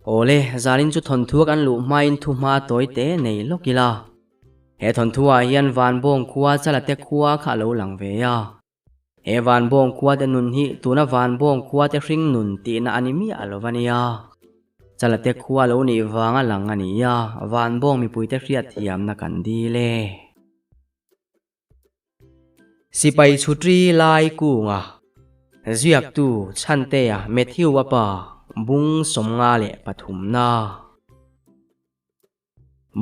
Awle, zanin chu thawnthu a kan luh hmain thu hma tawi te nei lawk ila. He thawnthu ah hian Vanbawng khua Chalate khua kha a lo lang ve a. He Vanbawng khua te nun hi tuna Vanbawng khua te hring nun tihna a ni miah lo va nia. Chalate khua lo nih vanga lang a ni a, Vanbawng mipuite hriatthiamna kan dil e. Sipai chhutri lai kunga ziaktu Chhantea Matthew-a pa bung 53 na.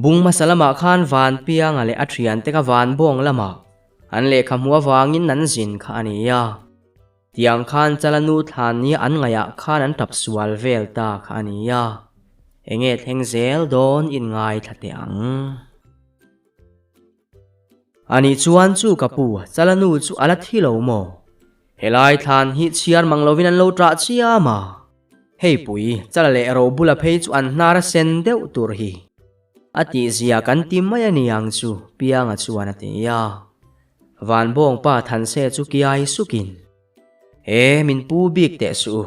Bung hmasa lamah khan van pianga leh a thiante kha van bawng lamah an lehkha hmuh avangin an zin kha a ni a. Tiang khan Chalanu thlan nia an ngaihah khan an tap sual vel ta kha a ni a. Enge thleng zel dawn in ngaithla teh ang. Ani chuan chu ka pu, Chalanu chu a la thi lo maw? Helai thlan hi chhiar mang lovin an lo ṭah chiam a. Hei pui, Chala leh ro bula phei chu an hnar a sen deuh tur hi. A tihzia kan ti mai a ni ang chu, Pianga chuan a ti a. Vanbawngpa Thanse chu kiai sukin, He, min pu bik teh suh u.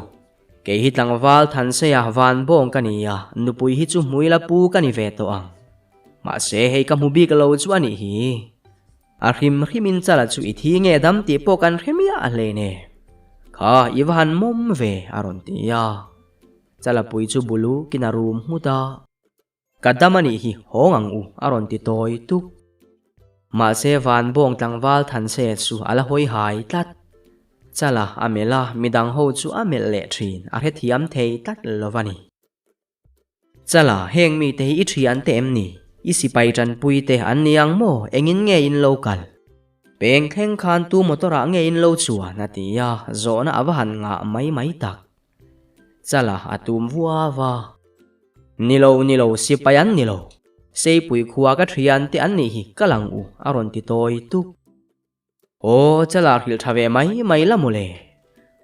Kei hi tlangval Thanseia Vanbawng ka ni a, nupui hi chu hmui la pu ka ni ve tawh ang. Mahse hei ka hmu bik lo chu a nih hi. A hrim hrimin chala chu i thi nge dam tih pawh kan hre miah a hlein e. Kha i va han mawm ve a rawn ti a. Chala pui chu bulu kin a rum nghut a. Ka dam a nih hi hawng ang u a rawn ti tawi tuk. Mahse Vanbawng tlangval Thanse chu a la hawi hai tlat. Chala a melh a, midang ho chu a melh leh thin, a hrethiam thei tlat lo va ni. Chala, heng mite hi i thian te em ni? I sipai tanpui te an ni ang maw? Engin nge in lo kal? Peng thleng khan tu motor ah nge in lo chuan? a ti a, zawhna a va han ngah mai mai tak. Chala a tum vua va. Ni lo, ni lo, sipai an ni lo. Seipui khua ka thian te an nih hi, kal ang u, a rawn ti tawi tuk. Aw, chala hrilh tha ve mai mai la mawle.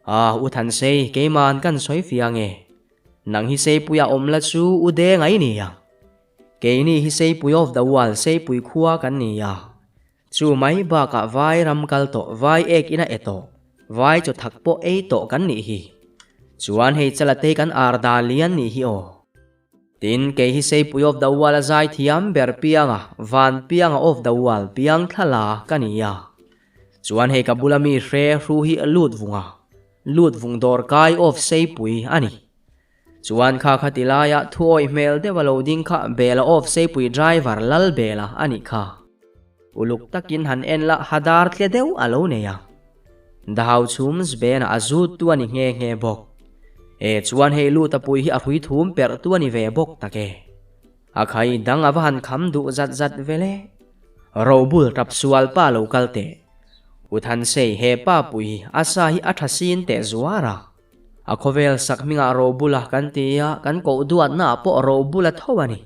Ah, U Thansei, keima'n kan sawi fiang e. Nang hi Seipuia awm la chu U Deng ai ni ang. Keini hi Seipui of the world, Seipui khua kan ni a. Chu mai bakah vai ram kal tawh, vai ek ina e tawh, vai chaw thak pawh ei tawh kan nih hi. Chuan hei chala te hi kan ar da lian nih hi aw. Tin, kei hi Seipui of the Wall a zai thiam ber pianga, van pianga of the wall piang thla la ka ni a. Chuan hei ka bula mi hre hru hi lut vunga, lut vung dawr kai of Seipui a ni. Chuan kha kha ti laia thu awih hmel deuh a lo ding kha Bela of Seipui driver Lal Bela a nih kha. Uluk takin han en la hadar tle deuh a lo nei a. Dahau chhum zbena a zut tu a ni nghe nghe bawk. E chuan hei lut a pui hi a hrui thum perh tu a ni ve bawk tak e. A khai dang a va han kham duh zat zat vel e. Robul tap sual pa lo kal teh. U Thansei he pa pui hi a sa hi a tha sin teh zuar a. A khawvel sak hmingah Robula kan ti a, kan koh duatna ah pawh Robula tho a ni.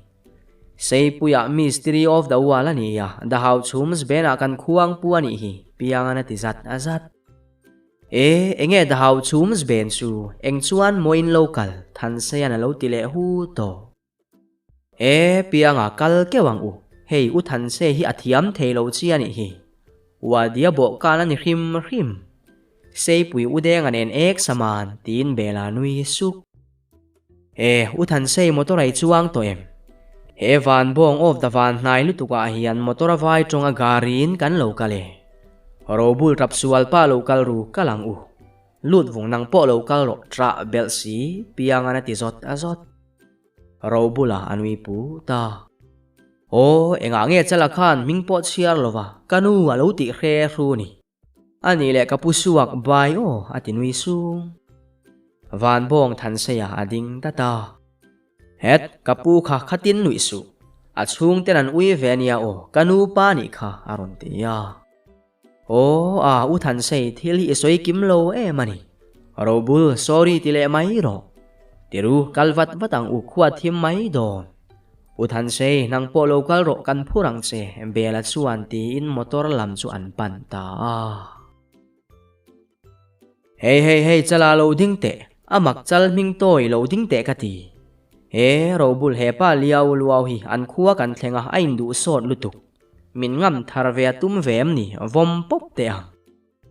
Seipuiah Mystery of the Wall a ni a, The Hau chhum zbenah kan khuang pu a nih hi, Piangan a ti zat a zat. E, enge The Hau chhum zben chu, eng chuan mawiin lo kal, Thanseian a lo ti leh hu tawh. E, Pianga kal keuh ang u, hei U Thansei hi a thiam thei lo chi a nih hi. Wadia bawhkan a ni hrim hrim. Seipui U Denga nen ek saman, tiin Bela nui suk. E, U Thansei motor ei chuang tawh em? He van bawng of the van hnai lutuk ah hian motor a vai tawng a gari in kan lo kal e. Robul tap sual pa lo kal ru kal ang u. Lut vung nang pawh lo kal rawh trah belh si piang an a ti zawt a zawt. Robula a nui pu ta. Aw, engah nge chala khan hming pawh chhiar lova ka nu a lo tih hre hru ni. A nih leh ka pu suak bai aw a ti nui sung. Vanbawng Thanseia a ding dat a. Het, ka pu kha khatin nuih suh. A chhungten an ui ve ania aw, ka nu pa nih kha a rawn ti a. Aw a, U Thansei thil hi i sawi kim lo em a ni. Robul, sorry ti leh mai rawh. Tiru, kal vat vat ang u khua thim mai dawn. U Thansei, nang pawh lo kal rawh kan phur ang che, Bela chuan tiin motor lam chu an pan ta a. Hei hei hei chala lo ding teh, a mak chal hming tawi lo ding teh ka ti. He Robul hepa liau luau hi an khua kan thleng a, a induh sawt lutuk. Min ngam thar ve a tum ve em ni, vawm pawp teh ang.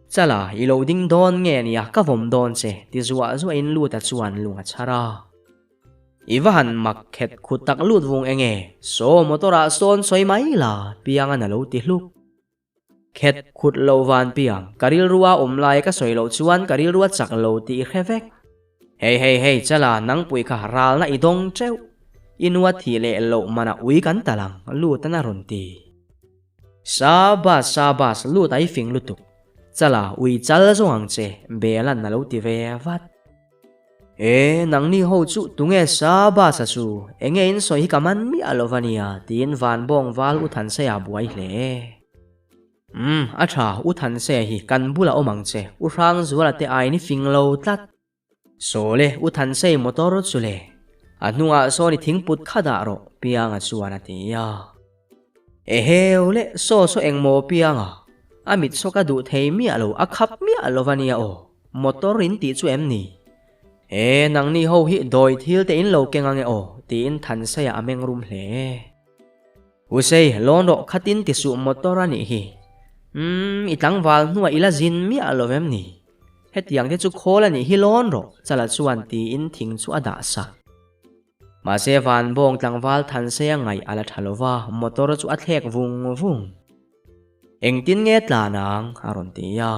Chala, i lo ding dawn nge nia ka vawm dawn che, ti zuah zuahin Luta chuan lung a chhar a. I va han mak khet khut tak lut vung enge, saw motor ah sawn sawi mai la, Piangan a lo ti hluk. Khet khut lo van Piang, ka rilrua awm lai ka sawi loh chuan ka rilrua chak lo tih i hre vek. Hei hei hei Chala nangpui kha ralna i dawng teuh, i nua thih leh loh manah ui kan tal ang, Lutan a rawn ti. Sabas sabas lut a i fing lutuk, Chala ui chal zawng ang che, Belan a lo ti ve vat. E, nangni ho chu tunge sa bus a chu, enge in sawi hi ka man miah lo va nia, tiin van bawng val U Thanseia a buai hle. Umm, a tha, U Thanseia hi kan bulah awm ang che, U Hrangzuala te aiin i fing lo tlat. Sawle, U Thansei motor chu le, a hnungah sawn i thingput kha dah rawh, Pianga chuan a ti a. Eheu le, saw saw engmaw pianga, a mit saw ka duh thei miah lo, a khap miah lo va nia aw, motor in tih chu em ni? E, nangni ho hi dawi thil te in lo keng ange aw, tiin Thansaiah a meng rum hle. Husei, lawn rawh khatin ti suh motor a nih hi. Umm, i tlangval hnuah i la zin miah lo em ni? Hetiang te chu khawl a nih hi lawn rawh, Chala chuan tiin thing chu a dah sak. Mahse van bawng tlangval Thansei a ngaih a la tha lo va, motor chu a thlek vung vung. Engtin nge tlan ang? a rawn ti a.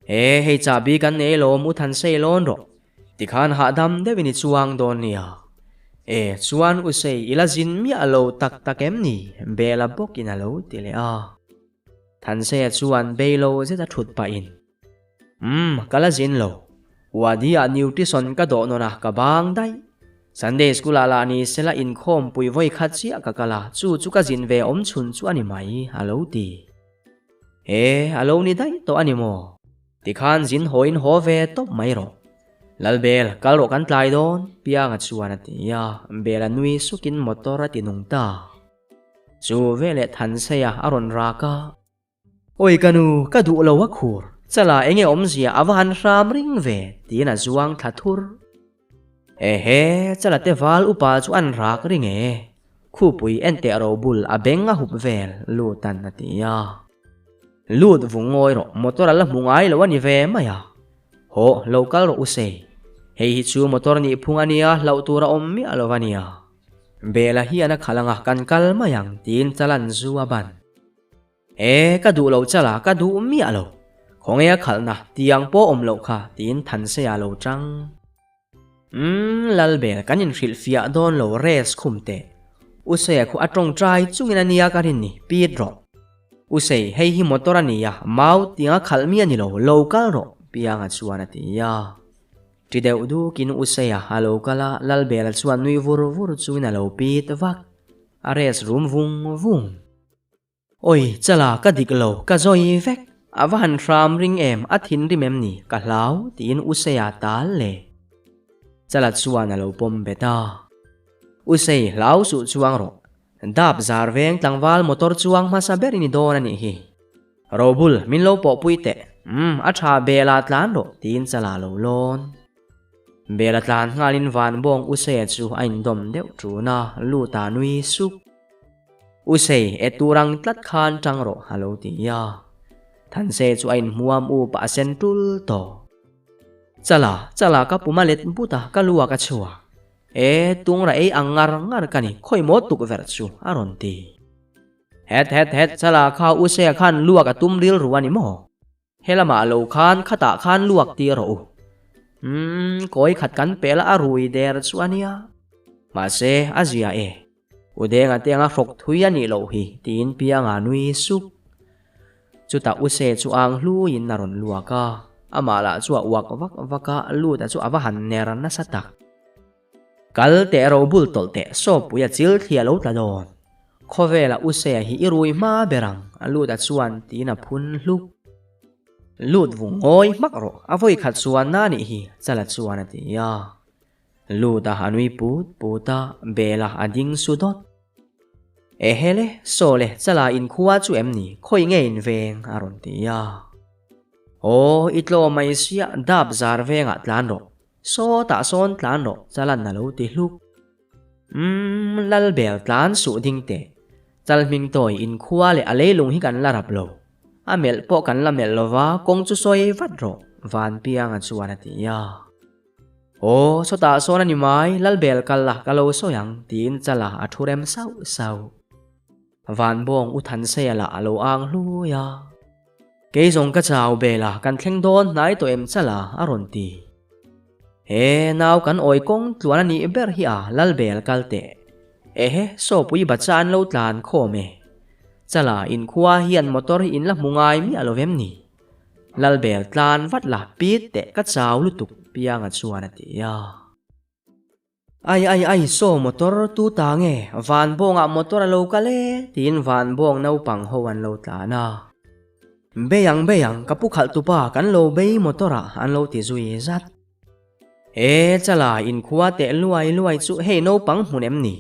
E, hei chahbi kan nei lawm u Thansei lawn rawh. Tikhan hahdam deuhin i chuang dawn nia. E, chuan u Sei i la zin miah lo tak tak em ni? Bela bawkin a lo ti leh a. Thanseia chuan beilo zet a thut pahin, Umm, ka la zin lo. Wadi-ah nutrition ka dawh nawn a, ka bang daih. Sunday school-ah lah ni sela inkhawm pui vawi khat chiah ka kal a, chu chu ka zin ve awm chhun chu a ni mai, a lo ti. E, a lo ni daih tawh a ni maw? Tikhan zin hawiin haw ve tawp mai rawh. Lalbel, kal rawh kan tlai dawn, Pianga chuan a ti a, Bela nui sukin motor a ti nung ta. Chu veleh Thanseia a rawn rak a. Awi ka nu, ka duh lo a khur. Chala enge awmzia a va han hram ring ve, tiin a zuang thla thur. Ehe, Chala te val upa chu an rak ring e. Khupui enteh ro bul a beng a hup vel, Lutan a ti a. Lut vung ngawi rawh, motor a la hmu ngai lo a ni ve mai a. Hawh, lo kal rawh u sei. Hei hi chu motor nih phung a nia, hlauh tur a awm miah lo a nia. Bela hian a khalh anga kan kal mai ang tiin Chalan zu a ban. E, ka duh lo Chala, ka duh miah lo. Khawnge a khalhna, tiang pawh awm loh kha tiin Thanseia lo chang. Umm, Lalbel, kan inhrilh fiah dawn lo race khum teh. Useia khu a tawngtai chungin a nia ka rin ni, pit rawh. Usei, hei hi motor a nia, mau tianga khalh mi a ni lo, lo kal rawh, Pianga chuan a ti a. Ṭi deuh dukin U Seia a lo kal a, Lalbela chuan nui vur vur chungin a lo pit vak. A rest rum vung vung. Awi, chala, ka dik lo, ka zawi vek. A va han hram ring em, a thinrim em ni, ka hlau, tiin U Seia tal le. Chala chuan a lo pawm bet a. U Sei, hlau suh chuang rawh. Dap zar veng tlangval motor chuang hmasa ber i ni dawn a nih hi. Robul, min lo pawhpui teh. Umm, a tha, Bela tlan rawh, tiin chala lo lawn. Bela tlan nghalin van bawng Useia chu a indawm deuh ṭun a, lut a nui sup. Usei, e tur ang tlat khan ṭang rawh, a lo ti a. Thanse chu a inhmuam up a sen ṭul tawh. Chala, chala ka pum a let but a, ka lu ah ka chhuak. E, tungra ei ang ngar ngar ka ni, khawi maw tukverh chu, a rawn ti. Het het het, chala kha U Seia khan luak a tum rilru a ni maw? Helamah lo khan khatah khan luak tir rawh u. Umm, kawi khat kan pel a rui der chu a nia. Mahse, a zia e. U Denga te anga hrawk thui a nih loh hi, tiin Pianga nui sup. Chutah U Se chu ang hluiin a rawn luak a, amah lah chu a uak vak vak a, Luta chu a va han ner nasa tak. Kal teh ro bul tawlh teh sawpui a chil thli a lo tla dawn. Khawvela U Seia hi i rui hma ber ang, a Luta chuan tiin a phun hluk. Lut vung ngawi hmak rawh, a vawi khat chuan na nih hi, Chala chuan a ti a. Luta a nui put put a, Bela a ding su dawt. Ehele, saw le, Chala inkhua chu em ni, khawi nge in veng? a rawn ti a. Aw, i tlaw mai sia, dap zar vengah tlan rawh. Sawtah sawn tlan rawh, Chalan a lo ti hluk. Umm, Lalbel tlan suh ding teh. Chalhming tawi inkhua leh a leilung hi kan la rap lo. A melh pawh kan la melh lova, kawng chu sawi vat rawh, Vanpianga chuan a ti a. Aw, sawtah sawn a ni mai, Lalbel kal la, ka lo sawi ang, tiin Chala a thu rem sauh sauh. Vanbawng U Thanseia lah a lo ang hlui a. Kei zawng ka chau bel a, kan thleng dawn hnai tawh em Chala a rawn ti. He nau kan awi kawng tluan a nih ber hi a, Lalbel kal teh. Ehe, sawpui bacha an lo tlan khawm e. Chala, inkhua hian motor hi in la hmu ngai miah lo vem ni? Lalbel tlan vat la pit teh ka chau lutuk Pianga chuan a ti a. Ai ai ai saw motor tu ta nge Vanbawngah motor a lo kal e tiin Vanbawng naupang ho an lo tlan a. Bei ang bei ang ka pu khalh tupa kan lo bei motor ah an lo ti zui zat. E chala inkhua teh luai luai chu hei naupang hmun em ni?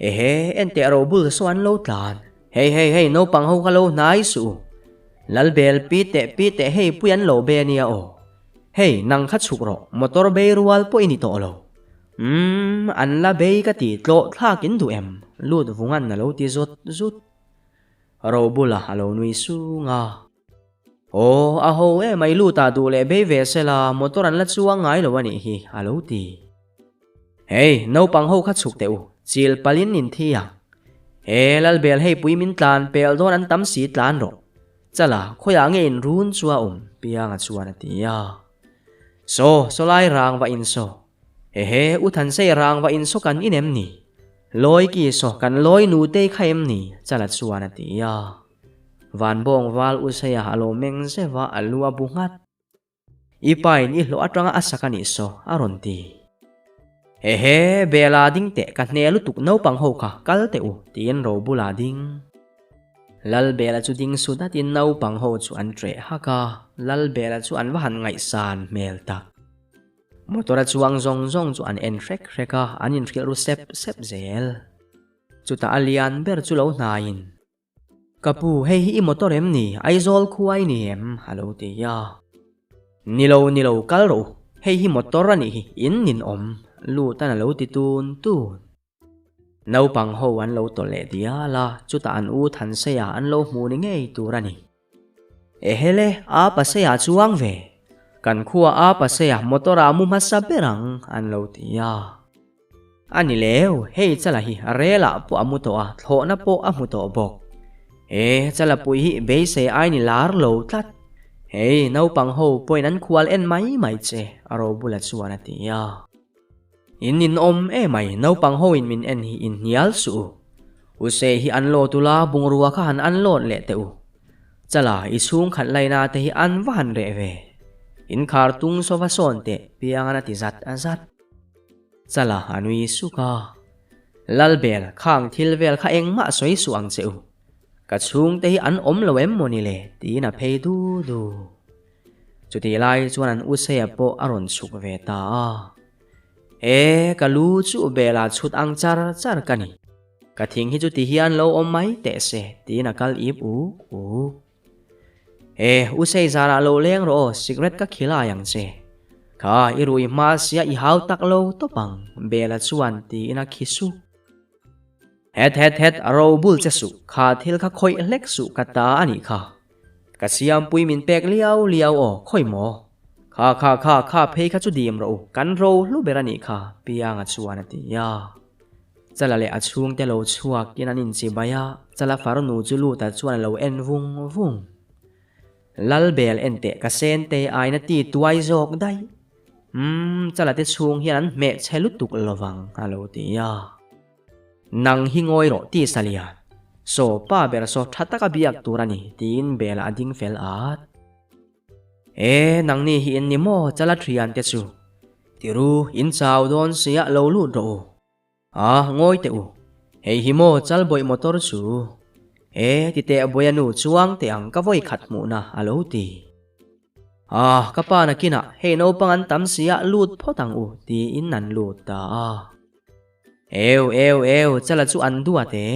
Ehe, enteh ro bul saw an lo tlan. Hei hei hei naupang ho kha lo hnai suh u. Lalbel pi teh pi teh hei pui an lo be ania aw. Hei nang kha chhuk rawh, motor bei rual pawh i ni tawh lo. Umm, an la bei ka ti tlawh thlak in duh em? Lut vungan a lo ti zut zut. Ro bula a lo nui sung a. Aw, a ho emai lut ah duh leh bei ve sela motor an la chuang ngai lo a nih hi, a lo ti. Hei, naupang ho kha chhuk teh u, chil palin in thi ang. He Lalbel hei pui min tlan pel dawn an tam si tlan rawh. Chala, khawiah nge in run chu a awm? Pianga chuan a ti a. Saw, sawlai rang va in saw. Hehe, U Thansei rang va in saw kan in em ni? Lawi ki saw, kan lawi nutei kha em ni? Chala chuan a ti a. Vanbawng val U Seia a lo meng zeuh a, a lu a bu nghat. I pain i hlawh atanga a sak a nih saw, a rawn ti. Hehe, Bela ding teh, ka hne lutuk naupang ho kha, kal teh u, tiin ro bulah ding. Lal Bela chu ding su datin naupang ho chu an ṭeh hak a, Lal Bela chu an va han ngaihsan hmel tak. Motor a chuang zawng zawng chu an en hrek hrek a, an inhrilh ru sep sep zel. Chutah a lian ber chu lo hnaiin. Ka pu, hei hi i motor em ni? Aizawl khua i ni em? a lo ti a. Ni lo, ni lo, kal rawh u. Hei hi motor a nih hi, in nin awm, Lutan a lo ti tun tun. Naupang ho an lo tawlh leh dial a, chutah an u Thanseia an lo hmu ni ngei tur a ni. Ehele, a Paseia chuang ve. Kan khua a Paseia motor ah mu hmasa ber ang, an lo ti a. A ni leu, hei Chala hi rel ah pawh a mu tawh a, thlawhna pawh a hmu tawh bawk. He Chala pui hi beisei ai ni lar lo tlat. Hei, naupang ho pawhin an khual en mai mai che, a ro bula chuan a ti a. In ninawm emai, naupang ho in min en hi in hnial suh u. U Se hi an load ula, bungrua kha han unload leh teh u. Chala, i chhung khat laina te hi an va han reh ve. In khar tung sova sawn teh, Piangan a ti zat a zat. Chala a nui suk a. Lalbel, khang thil vel kha engmah sawi suh ang che u. Ka chhungte hi an awm lo em maw ni le? tiin a phei du du. Chutih lai chuan an Useia pawh a rawn chhuk ve ta a. E, ka lu chu bela chhut ang char char ka ni. Ka thing hi chu ti hian lo awm mai teh se, tiin a kal ip uk uk. E, u sei zarah lo leng rawh aw, cigarette ka khilai ang che. Kha, i rui hma sia i hau tak lo tawp ang, Bela chuan tiin a khi suh. Het het het, a ro bul che suh, kha thil kha khawih hlek suh ka ta a nih kha. Ka siampui min pek liau liau aw, khawi maw? Kha kha kha, kha phei kha chu dim rawh u, kan ro hlu ber a nih kha, Pianga chuan a ti a. Chala leh a chhungte lo chhuakin an inchibai a, Chala farnu chu Luta chuan a lo en vung vung. Lalbel en teh ka sente aina ti tuai zawk daih. Umm, Chala te chhung hian an hmeh chhe lutuk lovang a lo ti a. Nang hi ngawi rawh ti Salian. Saw pa ber saw tha taka biak tur a ni tiin Bela a ding fel at. E, nangni hi in ni maw Chala thian te chu? Tiru, in chau dawn sia lo lut rawh u. A, ngawi teh u. Hei hi maw Chalbawih motor chu? E, ti teh Bawia nu chuang teh ang ka vawi khat hmuhna a lo ti. A, ka pa nakinah hei naupang an tam sia lut phawt ang u tiin an lut ta a. Eu, eu, eu, Chala chu an duat e.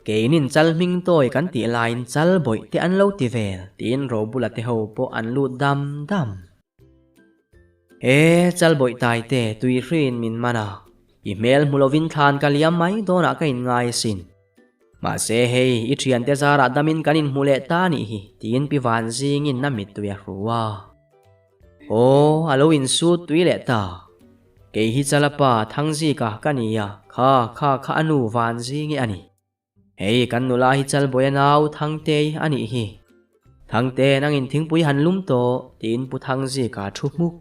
Keinin chal hming tawi kan tih laiin chal bawih te an lo ti vel tiin Robula te ho pawh an lut dam dam. E, chal bawih tai te tui hriin min man a, i hmel hmu lovin thlan ka liam mai dawnah ka inngai asin. Mahse hei, i thiante zarah damin kan inhmu leh ta nih hi tiin Pi Vanzingin a mittui a hru a. Aw, a lo insut tui leh ta. Kei hi Chala pa Thangzika ka ni a, kha kha kha a nu Vanzingi a ni. Hei kan nula hi Chalbawia nau Thangtei a nih hi. Thangte nangin thingpui han lum tawh tiin Pu Thangzika thu hmuk.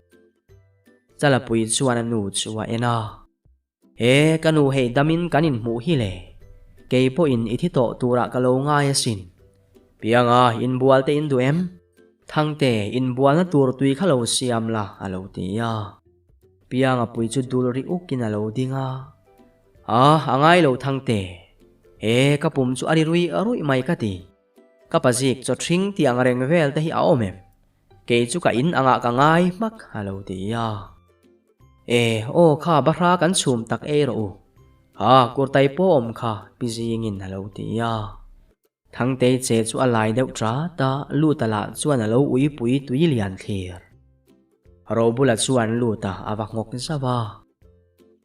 Chalapui chuan a nu chu a en a. He ka nu hei damin kan inhmuh hi le. Kei pawhin i thi tawh turah ka lo ngai asin. Pianga inbual te in duh em? Thangte inbualna tur tui kha lo siam la a lo ti a. Pianga pui chu dul ri ukin a lo ding a. A, a ngai lo Thangte. He ka pum chu a ri ruih ruih mai ka ti. Ka pazik chaw ṭhing tih ang reng vel te hi a awm em? Kei chu ka in angah ka ngai hmak a lo ti a. E, aw kha bahra kan chhum tak ei rawh u. Ha, kurtai pawh awm kha pi zingin a lo ti a. Thangtei che chu a lai deuh ṭat a, Luta lah chuan a lo uipui tui lian thlir. Robula chuan Luta a va nghawk zauh a.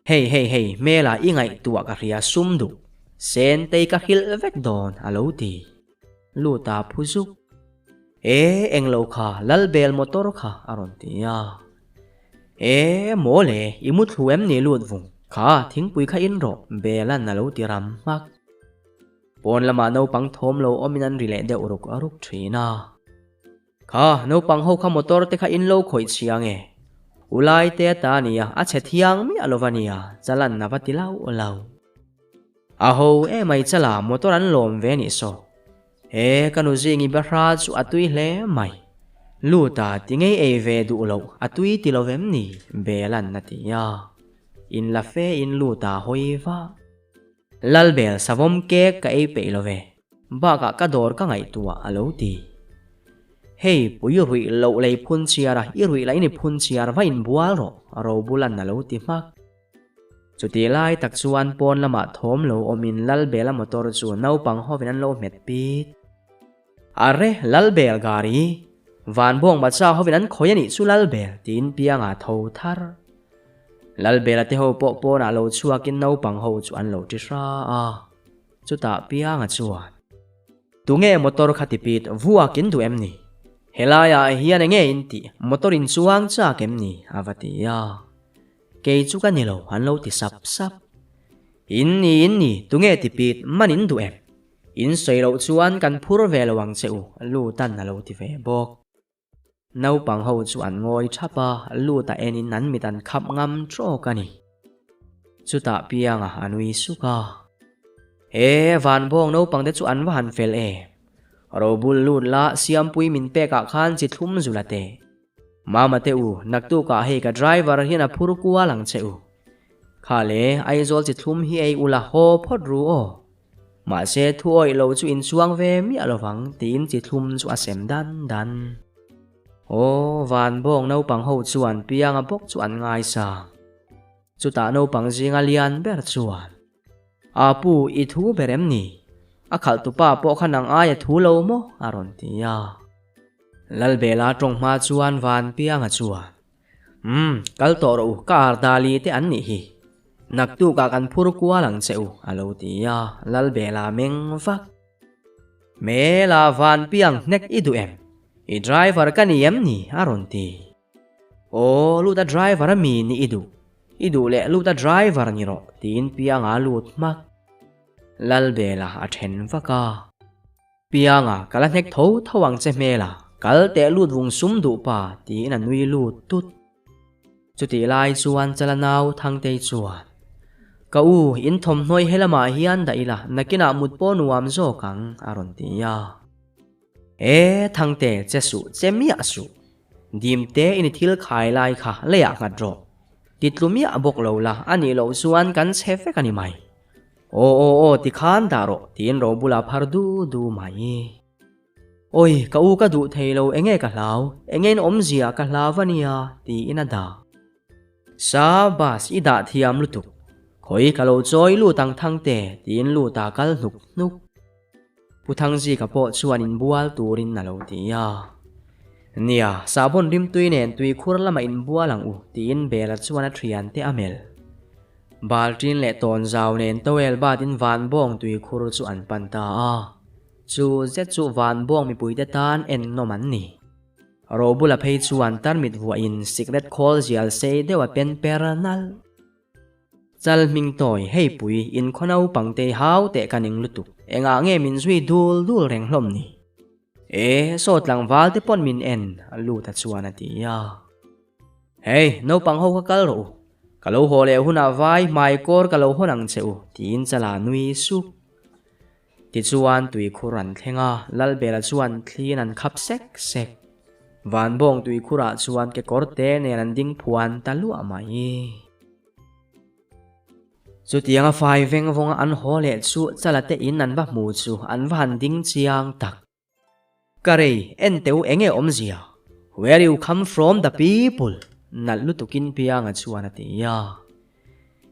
Hei hei hei, hmela i ngaihtuah ka hria sum duh. Sentei ka hrilh vek dawn a lo ti. Luta phu zuk. E, englo kha, Lalbel motor kha a rawn ti a. E, maw le, i mu thlu em ni lut vung? Kha, thingpui kha in rawh, Bela'n a lo ti ram hmak. Pawn lamah naupang thawm lo awmin an ri leh deuh ruk ruk thin a. Kha, naupang ho kha motor te kha in lo khawih chhia nge? Ulai te a ta a nia, a chhe thiang miah lo va nia, chalan a va ti lau lau. A ho emai chala motor an lawm ve nih saw. He ka nu zingi bahra chu a tui hle mai. Luta ti ngei ei ve duh loh a tui ti lo vem ni Bela'n a ti a. In la fe in Luta hawi va. Lalbel savawm cake ka ei peih lo ve. Bakah ka dawr ka ngaihtuah a lo ti. Hei pui ruih loh lei phun chhiar a i ruih lah in i phun chhiar va inbual rawh Robula'n a lo ti hmak. Chutih lai tak chuan pawn lamah thawm lo awmin Lalbela motor chu naupang hovin an lo hmet pit. Arre, Lalbel gari! Vanbawng bacha hovin an khawi a nih chu Lalbel tiin pianga tho thar. Lalbela te ho pawh pawnah lo chhuakin naupang ho chu an lo ti hra a. Chutah pianga chuan. Tunge motor kha ti pit vuakin duh em ni? Helaiah hian enge in tih motor in chuang chak em ni? a va ti a. Kei chu ka ni lo, an lo ti sap sap. In ni, in ni, tunge ti pit man in duh em? In sawi loh chuan kan phur ve lo ang che u, Lutan a lo ti ve bawk. Naupang ho chu an ngawi thap a, Luta enin an mit an khap ngam trawk a ni. Chutah Pianga a nui suk a. He, Vanbawng naupang te chu an va han fel em? Robul lut la, Siampui min pekah khan chi thlum zula teh. Mama te u, naktukah hei ka driver hian a phur kual ang che u. Kha le, Aizawl chi thlum hi ei ula haw phawt ru aw. Mahse thu awih lo chu in chuang ve miah lovang tiin chi thlum chu a sem dan dan. Aw, Vanbawng naupang ho chuan Pianga bawk chu an ngaisang. Chutah naupang zinga lian ber chuan. A pu, i thu ber em ni? A khalh tupa pawh kha nang aia thu lo maw? a rawn ti a. Lalbela tawng hma chuan Vanpianga chuan, Umm, kal tawh rawh u, ka ardali te an nih hi. Naktukah kan phur kual ang che u, a lo ti a, Lalbela meng vak. Hmela Vanpiang hnek i duh em? I driver ka ni em ni? a rawn ti. Aw, lut a driver a mi nih i duh. I duh leh lut a driver ni rawh, tiin Pianga lut hmak. Lalbela a then vak a. Pianga, ka la hnek tho tho ang che hmela, kal teh lut vung sum duh pa, tiin a nui lut tut. Chutih lai chuan Chala nau Thangtei chuan, Ka u, in thawmhnawi helamah hian dah ila, nakinah mut pawh nuam zawk ang, a rawn ti a. E, Thangte, che suh, che miah suh. Dimte in i thil khai lai kha leiah nghat rawh. Ti tlu miah bawk lo la, a nih loh chuan kan chhe vek a ni mai. Aw aw aw ti khan dah rawh, tiin ro bulah phar du du mai. Awi, ka u ka duh thei lo, enge ka hlau, enge in awmzia ka hlau a nia, tiin a dah. Sa, bus i dah thiam lutuk. Khawi ka lo chawi lut ang Thangte, tiin lut a kal hnuk hnuk. Pu Thangzika pawh chuan inbual turin a lo ti a. Nia, sahbawn rimtui nen tuikhur lamah inbual ang u, tiin Bela chuan a thiante a melh. Balṭin leh tawnzau nen towel batin Vanbawng tuikhur chu an pan ta a. Chu zet chu Vanbawng mipuite tan ennawm an ni. Robula phei chuan tarmit vuahin sikret khawl zial sei deuh a pen per nalh. Chal hming tawi hei pui in khaw naupangte hau teh ka ning lutuk, engah nge min zui dul dul reng hlawm ni? E, saw tlangval te pawn min en, Luta chuan a ti a. Hei, naupang ho kha kal rawh u, ka lo haw leh hunah vai hmai kawr ka lo hawn ang che u, tiin Chala nui sup. Tichuan tuikhur an thleng a, Lalbela chuan thliin an khap sek sek. Vanbawng tuikhurah chuan kekawr te nen an ding phuan ta luah mai. Chutianga fai veng vawnga an haw leh chu Chala te in an va hmu chu an va han ding chiang tak. Ka rei, en teu enge awmzia? Where you come from the people? Nalh lutukin Pianga chuan a ti a.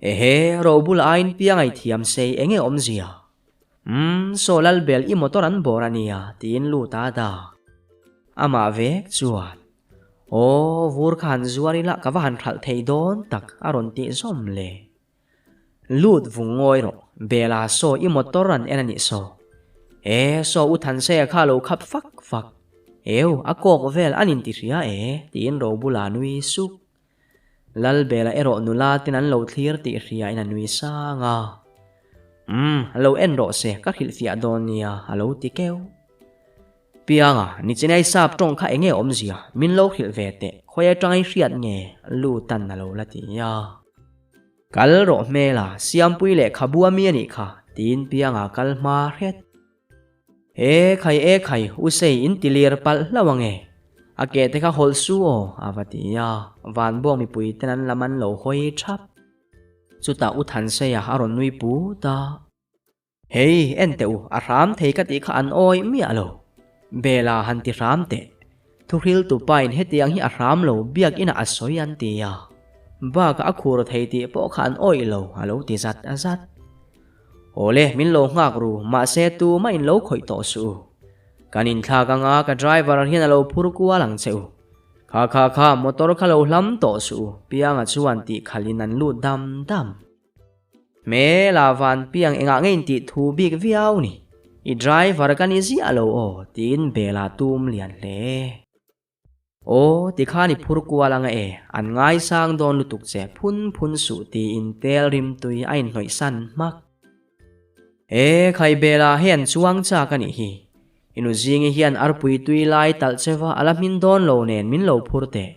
Ehe, Robula aiin Pianga i thiam sei enge awmzia? Umm, saw Lalbel i motor an bawr a nia, tiin lut a dah. Amah vek chuan. Aw, vur kha han zuar ila ka va han hralh thei dawn tak a rawn tih zawm le. Lut vung ngawi rawh, Bela saw i motor an en a nih saw. E, saw u Thansea kha lo khap fak fak. Eu, a kawk vel an inti hria e, tiin Robula nui suk. Lalbela erawh nula ten an lo thlir tih hria in a nui sang a. Umm, lo en rawh se, ka hrilhfiah dawn nia, a lo ti keuh. Pianga, Nichinai sap tawng kha enge awmzia, min lo hrilh ve teh, khawi atanga i hriat nge? Lutan a lo la ti a. Kal rawh hmela, Siampui lehkhabu a mi a nih kha, tiin Pianga kal hma hret. E khai e khai, u sei in ti lir palh hlauh ange. A ke te kha hawlh su aw, a va ti a, Vanbuang mipui ten an lam an lo hawi thap. Chutah U Thanseia a rawn nui put a. Hei, en teh u, a hram thei ka tih kha an awih miah lo. Bela han ti hram teh. Thuhril tupain hetiang hi a hram lo biakinah a sawi an ti a. Bakah a khur thei tih pawh kha an awih lo, a lo ti zat zat. Awle, min lo nghak ru, mahse tumah in lo khawih tawh suh u. Kan inthlak anga ka driver hian a lo phur kual ang che u. Kha kha kha, motor kha lo hlam tawh suh u, Pianga chuan tih khalhin an lut dam dam. Hmela van piang engah nge intih thu bik viau ni? I driver ka ni ziah lo aw, tiin Bela tum lian hle. Aw, tikhan i phur kual anga e, an ngaisang dawn lutuk che, phun phun suh tiin tel rimtui a inhnawih san hmak. E, khai Bela hei an chuang chak a nih hi. I nu zingi hian arpui tui lai talh cheva a la hmin dawn lo nen min lo phur teh.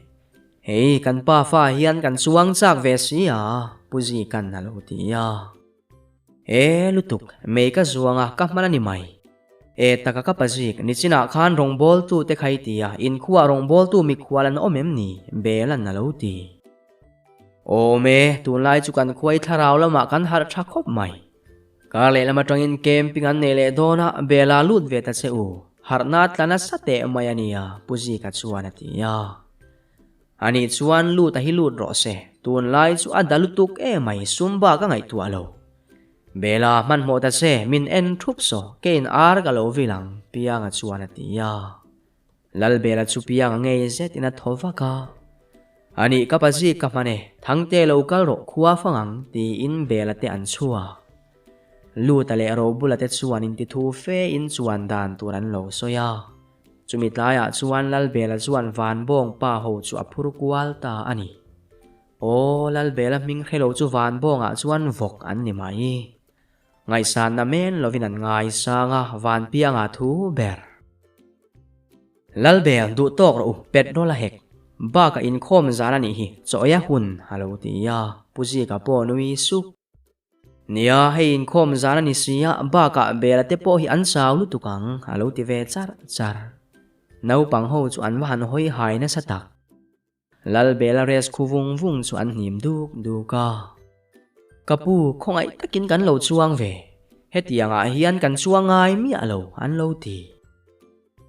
Hei, kan pa fa hian kan chuang chak ve si a, Pu Zika'n a lo ti a. E, lutuk, mei ka zuang a, ka hman a ni mai. E, taka ka pa Zik, nichinah khan rawngbawltu te kha i ti a, inkhuah rawngbawltu mikhual an awm em ni? Bela'n a lo ti. Awm e, tunlai chu kan khuai thlarau lamah kan harh tha khawp mai. Kar lehlam atangin camping an nei leh dawn a, Bela lut ve ta che u. Harhna tla nasa teh mai a nia, Pu Zika chuan a ti a. Ani chuan lut a hi lut rawh se, tunlai chu a da lutuk emai sum bak a ngaihtuah lo. Bela hmanhmawh ta che, min en thup saw, keiin ar ka lo vil ang, Pianga chuan a ti a. Lalbela chu piang a ngei zetin a thaw vak a. Anih ka pazik ka hman e, Thangte lo kal rawh khua fang ang, tiin Bela te an chhuak. Luta leh Robula te chuan intithu fe in chuan dan tur an lo sawi a. Chumi tlaiah chuan Lalbela chuan Vanbawng pa ho chu a phur kual ta a ni. Aw, Lalbela hming hrelo chu Vanbawngah chuan vawk an ni mai. Ngaihsanna men lovin an ngaisang a, Vanpianga thu ber. Lalbel, duh tawk rawh u, petrol a hek. Bakah inkhawm zan a nih hi, chaw ei a hun, a lo ti a, Pu Zika pawh nui sup. Nia, hei inkhawm zan a ni si a, bakah Bela te pawh hi an chau lutuk ang, a lo ti ve char char. Naupang ho chu an va han hawi hai nasa tak. Lalbela res khu vung vung chu an hnim duk duk a. Ka pu, khawngaih takin kan lo chuang ve. Hetiangah hian kan chuang ngai miah lo, an lo ti.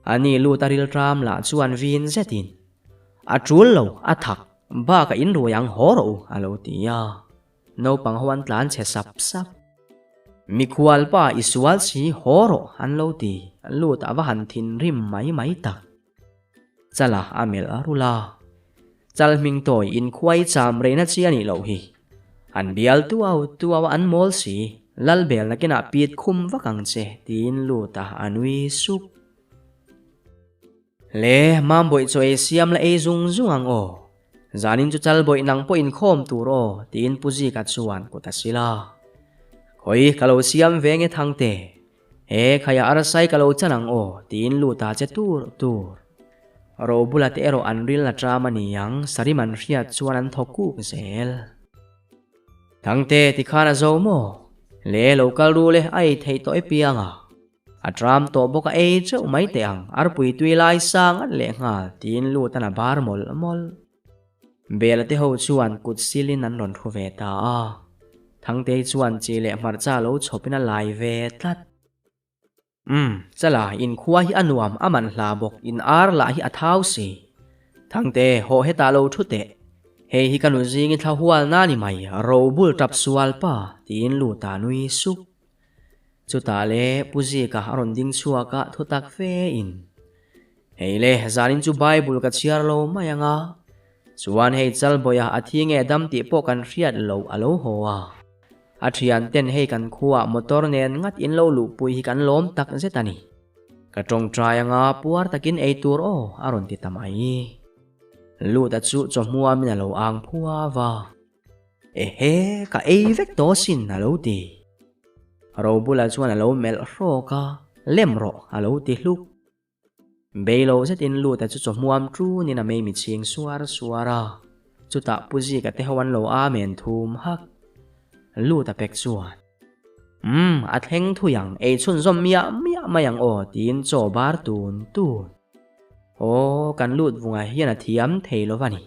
Ani lut a rilṭam lah chuan vin zetin, A ṭul lo, a thak, bakah in ruai ang haw rawh u, a lo ti a. Naupang ho an tlan chhe sap sap. Mikhual pa i sual si haw rawh, an lo ti. Lut a va han thinrim mai mai tak. Chala a melh a rul a. Chal hming tawi inkhuai cham reina chi a nih loh hi. An bial tuau tuau a an mawl si, lal bel nakinah pit khum vak ang che, tiin lut a a nui sup. Le, Mambawih chaw ei siam la ei zung zung ang aw. Zanin chu Chalbawih nang pawh inkhawm tur aw, tiin Pu Zika chuan kut a sil a. Khawi, ka lo siam ve nge Thangte. He, khaiah arsai ka lo chan ang aw, tiin lut a che tur tur. Robula te erawh an ril a ṭam a ni ang, Sarim an hriat chuan an thaw kuk zel. Thangte, tikhan a zo maw? Le, lo kal ru le, a ei theih tawh e piang a. A ṭam tawh bawk a ei teuh mai teh ang, arpui tui lai sang at leh nghal, tiin lut an a bar mawlh mawlh. Bela te ho chuan kut silin an rawn thu ve ta a. Thangtei chuan chi leh hmarcha lo chhawpin a lai ve tlat. Umm, chala, inkhua hi a nuam, a man hla bawk, in ar lah hi a thau si. Thangte, hawh hetah lo thu teh. Hei hi ka nu zingin thla hualna ni mai, robul tap sual pa, tiin lut a nui suk. Chutah le Pu Zika a rawn ding chhuak a, thutak fe in, Hei le, zanin chu Bible ka chhiar lo mai ang a, chuan hei Chalbawia a thi nge dam tih pawh kan hriat loh a lo haw a. A thian ten hei kan khuaah motor nen ngat in lo luhpui hi kan lawm tak zet a ni. Ka tawngtai anga puar takin ei tur aw a rawn ti ta mai. Luta chu chawhmuamin a lo ang phuau a. Ehe, ka ei vek tawh asin a lo ti. Robula chuan a lo melh hrawk a, lem rawh a lo ti hluk. Beilo zetin Luta chu chawhmuam ṭunin a meimi chhing suar suar a, chutah Pu Zika te ho an lo amen thum hak. Luta pek chuan, Umm, a thleng thui ang, ei chhunzawm miah miah mai ang aw tiin chaw bar tun tun. Aw, kan lut vungah hian a thiam thei lo va ni.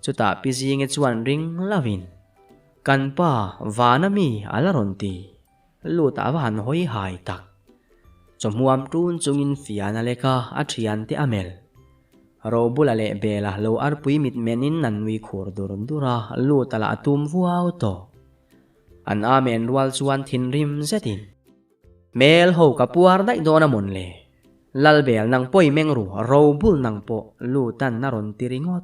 Chutah Pi Zinge chuan ring lovin, Kan pa, Vana mi a la rawn ti. Lut a va han hawi hai tak. Chawhmuam tun chungin fian a lek a, a thiante a melh. Robula leh Bela lo arpui mitmenin an nui khur dur dur a, lut a lah a tum vuau tawh. An amen rual chuan thinrim zetin. Hmel ho ka puar daih dawn a mawn le? Lalbel nang pawh i meng ru, robul nang pawh lutan a rawn ti ringawt.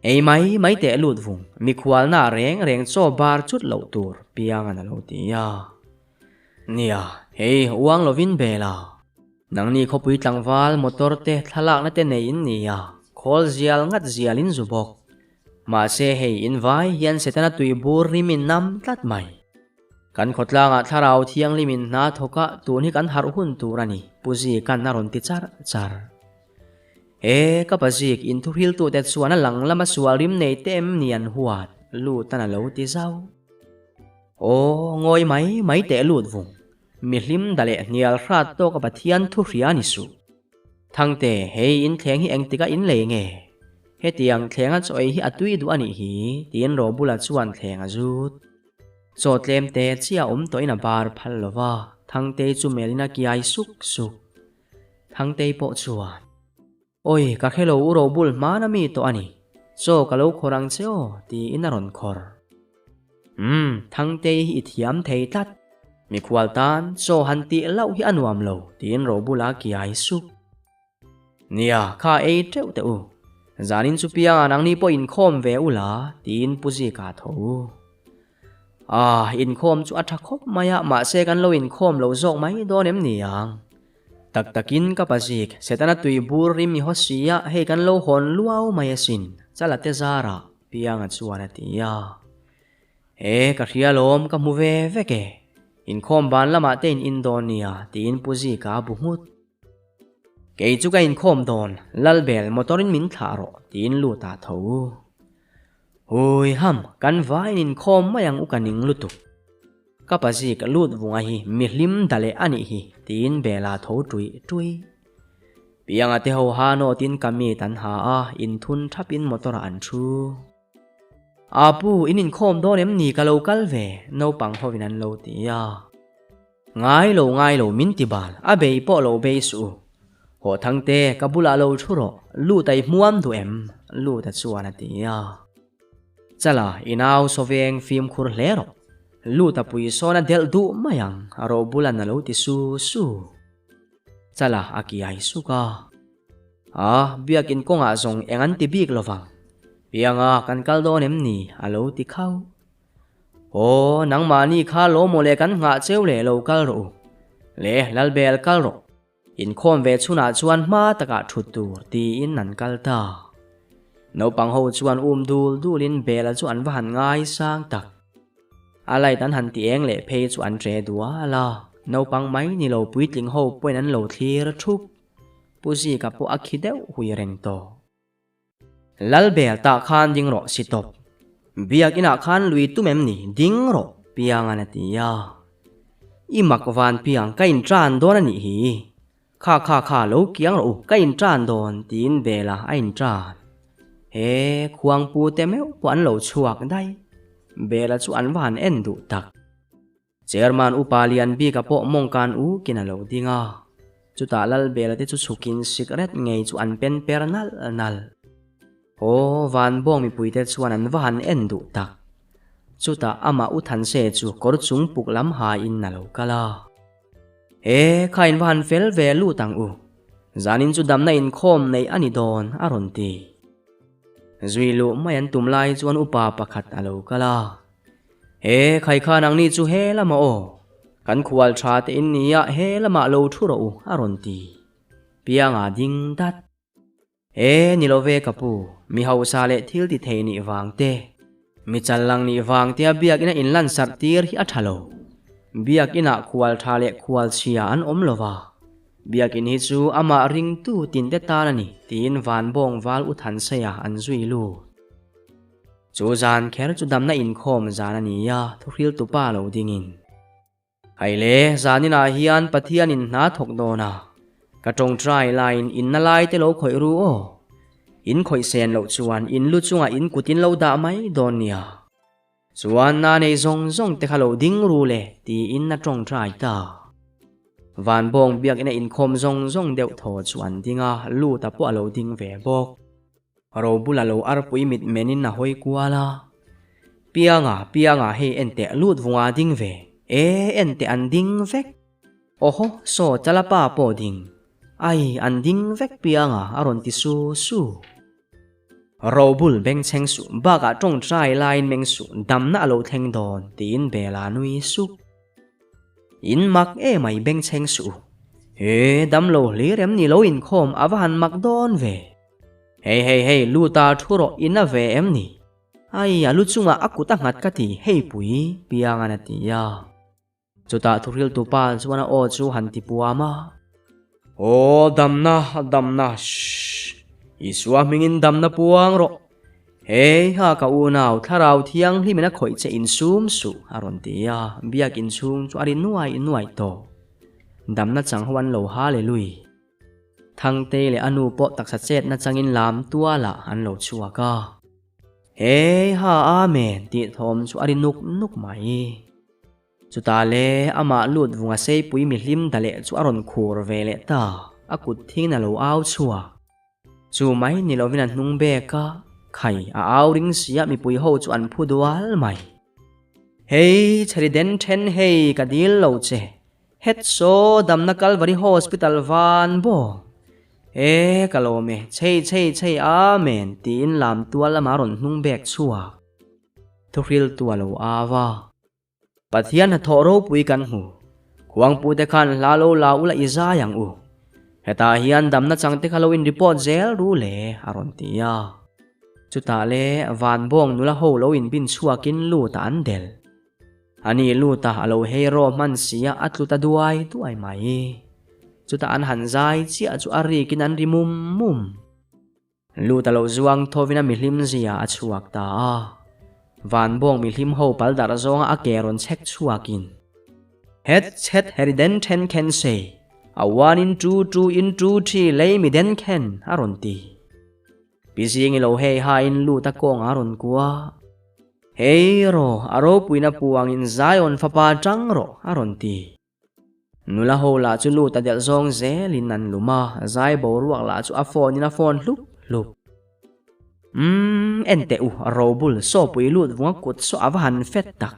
Ei mai mai teh lut vung, mikhualna reng reng chaw bar chut loh tur piangan a lo ti a. Nia, hei uang lovin bel a. Nangni khawpui tlangval motor te thlalakna te nei in nia, khawl zial ngat zial in zu bawk. Mahse hei in vai hian Setana tui bur rim in nam tlat mai. Kan khawtlangah thlarau thianghlimin hna thawk a, tun hi kan harh hun tur a ni, Pu Zika'n a rawn ti char char. E, ka pa Zik, inthuhriltute chuan a lang lama sual rim nei te em ni an huat? Lutan a lo ti zauh. Aw, ngawi mai mai teh lut vung. Mi hlim da leh hnial hrat tawk a Pathian thu hria ni suh. Thangte, hei in thleng hi engtikah in lei nge? Hetiang thlenga chaw ei hi a tui duh a nih hi, tiin Robula chuan thleng a zut. Chaw tlem te chiah awm tawhin a bar phal lo va, Thangtei chu melhin a kiai suk suk. Thangtei pawh chuan, Awi, ka hre lo u Robul hmana mi tawh a ni. Chaw ka lo khawr ang che aw, tiin a rawn khawr. Umm, Thangtei hi i thiam thei tlat. Mikhual tan chaw han tih loh hi a nuam lo, tiin Robula kiai suk. Nia, kha ei teuh teh u. Zanin chu piangah nangni pawh inkhawm ve u la, tiin Pu Zika tho u. Ah, inkhawm chu a tha khawp mai a, mahse kan lo inkhawm lo zawk mai dawn em ni ang? Tak takin ka pa Zik, Setana tui bur rim i haw si a, hei kan lo hawn luau mai asin, Chala te zarah pianga chuan a ti a. E, ka hria lawm, ka hmu ve vek e. Inkhawm ban lamah te in in dawn nia, tiin Pu Zika a bu nghut. Kei chu ka inkhawm dawn, Lalbel motor in min thlah rawh, tiin lut ah tho. Hui ham, kan vaiin inkhawm mai ang u ka ning lutuk. Ka pa zik lut vunga hi mi hlim da leh a nih hi, tiin Bela tho ṭuih ṭuih. Pianga te ho ha nawtin ka mit an ha a, inthun ṭhapin motor ah an ṭhu. Apu, in inkhawm dawn em ni ka lo kal ve, naupang hovin an lo ti a. Ngai lo ngai lo min ti bal, a bei pawh lo bei suh u. Haw Thangte, ka bulah lo thu rawh, lut a i hmuam duh em? Luta chuan a ti a. Chala, i nau sawveng fimkhur hle rawh. Luta pui sawn a delh duh mai ang, a ro bulan a lo ti su su. Chala a kiai suk a. A, biakin kawngah zawng eng an ti bik lovang. Pianga, kan kal dawn em ni? a lo ti khauh. Aw, nangmahni kha lawm aw le kan nghah cheu leh lo kal rawh u. Le, Lalbel kal rawh. Inkhawm ve chhunah chuan hma takah thut tur tiin an kal ta. Naupang ho chuan um dul dulin Bela chu an va han ngaisang tak. A light an han ti eng leh phei chu an ṭe dual a, naupang mai ni lo puitling ho pawhin an lo thlir ṭhup. Pu Zika pawh a khi deuh hui reng tawh. Lalbel tah khan ding rawh si tawp. Biak inah khan lui tum em ni ding rawh Piangan a ti a. I mak van Piang ka in tan dawn a nih hi. Kha kha kha lo kiang rawh u ka in tan dawn tiin Bela a in tan. He khuangpu te meuh pawh an lo chhuak daih. Bela chu an va han en duh tak. Chairman upa lian bika pawh mawngkan ukin a lo ding a, chutah Lalbela te chu chhukin sikret ngei chu an pen per nalh nalh. Aw, Vanbawng mipuite chuan an va han en duh tak. Chutah amah U Thanse chu kawr chung puk lam hain a lo kal a. He, kha in va han fel ve lut ang u. Zanin chu damna inkhawm neih a ni dawn, a rawn ti. Zui luh mai an tum lai chuan upa pakhat a lo kal a. He khaikhan ang ni chu he lamah aw, kan khual tha te in nia he lamah lo thu rawh u a rawn ti. Pianga ding dat. He ni lo ve ka pu, mi hausa leh thil ti thei nih vang te, mi challang nih vang tia biakina in lan sarh tir hi a tha lo. Biakinah khual tha leh khual chhia an awm lo va, biakin hi chu amah ringtu tinte tan a ni tiin Vanbawng Val U Thanseia an zui lut. Chu zan kher chu damna inkhawm zan a ni a, thuhriltu pa lo dingin. Haile, zaninah hian Pathianin hna thawk dawn a, ka tawngtai laiin inna lai te lo khawih ru aw. In khawih sen loh chuan in lu chungah in kut in lo dah mai dawn nia. Chuan na nei zawng zawng te kha lo ding ru le tiin a tawngtai ta. Vanbawng biakina inkhawm zawng zawng deuh thaw chu an ding a, Luta pawh a lo ding ve bawk. Robula lo arpui mit menin a hawi kual a, Pianga, Pianga hei en teh lut vunga ding ve, e en teh an ding vek. Awhaw, saw chala pa pawh ding, ai an ding vek Pianga a rawn ti su su. Robul bengchheng suh bakah tawngtai laiin meng suh damna a lo thleng dawn tiin Bela nui sup. In mak emai bengchheng suh u. He damlo hlir em ni lo inkhawm a va han mak dawn ve. Hei hei hei luta thu rawh in a ve em ni? Ai a lu chungah a kut a nghat ka ti hei pui Piangan a ti a. Chutah thuhriltu pa chuan a aw chu han ti puam a. Aw damna damna shh Isua hmingin damna puang rawh. Hei ha ka unau thlarau thianghlimin a khawih che insum suh a rawn ti a, biak inchhung chu a ri nuai nuai tawh. Damna chang ho an lo hallelui. Thangtei leh a nu pawh taksa chetna changin lam tualah an lo chhuak a. Hei ha Amen tih thawm chu a ri nuk nuk mai. Chutah le amah lut vunga seipui mihlim da leh chu a rawn khur ve leh ta, a kut thingin a lo au chhuak. Chu mai ni lovin a hnung bek a, khai a au ring sia mipui ho chu an phu dual mai. Hei chheri den then hei ka dil lo che, het saw damna Kalvari Hospital van bawk. E ka lawm e, chei chei chei Amen tiin lam tual lama rawn hnung bek chhuak. Thuhriltu a lo au a. Pathian hnathawh ropui kan hmu. Khuangpute khan hla lo la ula i zai ang u. Hetah hian damna changte kha lo in report zel ru le a rawn ti a. Chutah le Vanbawng nula ho lo in bin chhuakin lut a an del. Ani lut a a lo hei raw hman sia a tlu ta duai duai mai. Chutah an han zai chiah chu a rikin an ri mum mum. Lut a lo zuang thovin a mihlim zia a chhuak ta a. Vanbawng mihlim ho pal darh zawnga a ke rawn chhek chhuakin, Het chhet heri den then khen sei, a one in two, two in two, three lei mi den khen a rawn ti. Pi Zingi lo hei hain lut a kawng a rawn kua. Hei rawh, a ropuina puangin Zion fapa tang rawh a rawn ti. Nula ho lah chu lut a delh zawng zelin an lum a, zai boruak lah chu a phone in a phone hlup hlup. Umm, en teh u, Robul, saw pui lut vunga kut saw a va han fet tak.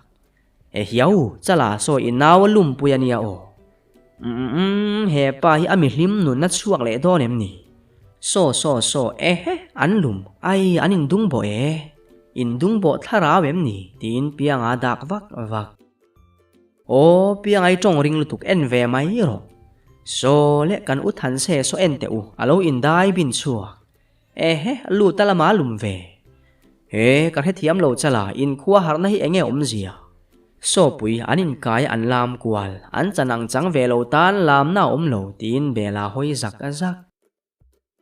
E hiau, chala saw i nau a lumpui a nia aw. Umm, he pa hi a mihlim nunna chhuak leh dawn em ni? Saw saw saw, ehe, an lum, ai, an indung bawh e. Indung bawh thlarau em ni? tiin Pianga dak vak vak. Aw, Piangai tawng ring lutuk en ve mai rawh. Saw le kan u than se saw en teh u, a lo indai bin chhuak. Ehe, lut a lama lum ve. He, ka hrethiam lo chala, inkhua harhna hi enge awmzia? Sawpui an inkai an lam kual, an chan ang chang ve lo tan lamna a awm lo tiin Bela hawi zak zak.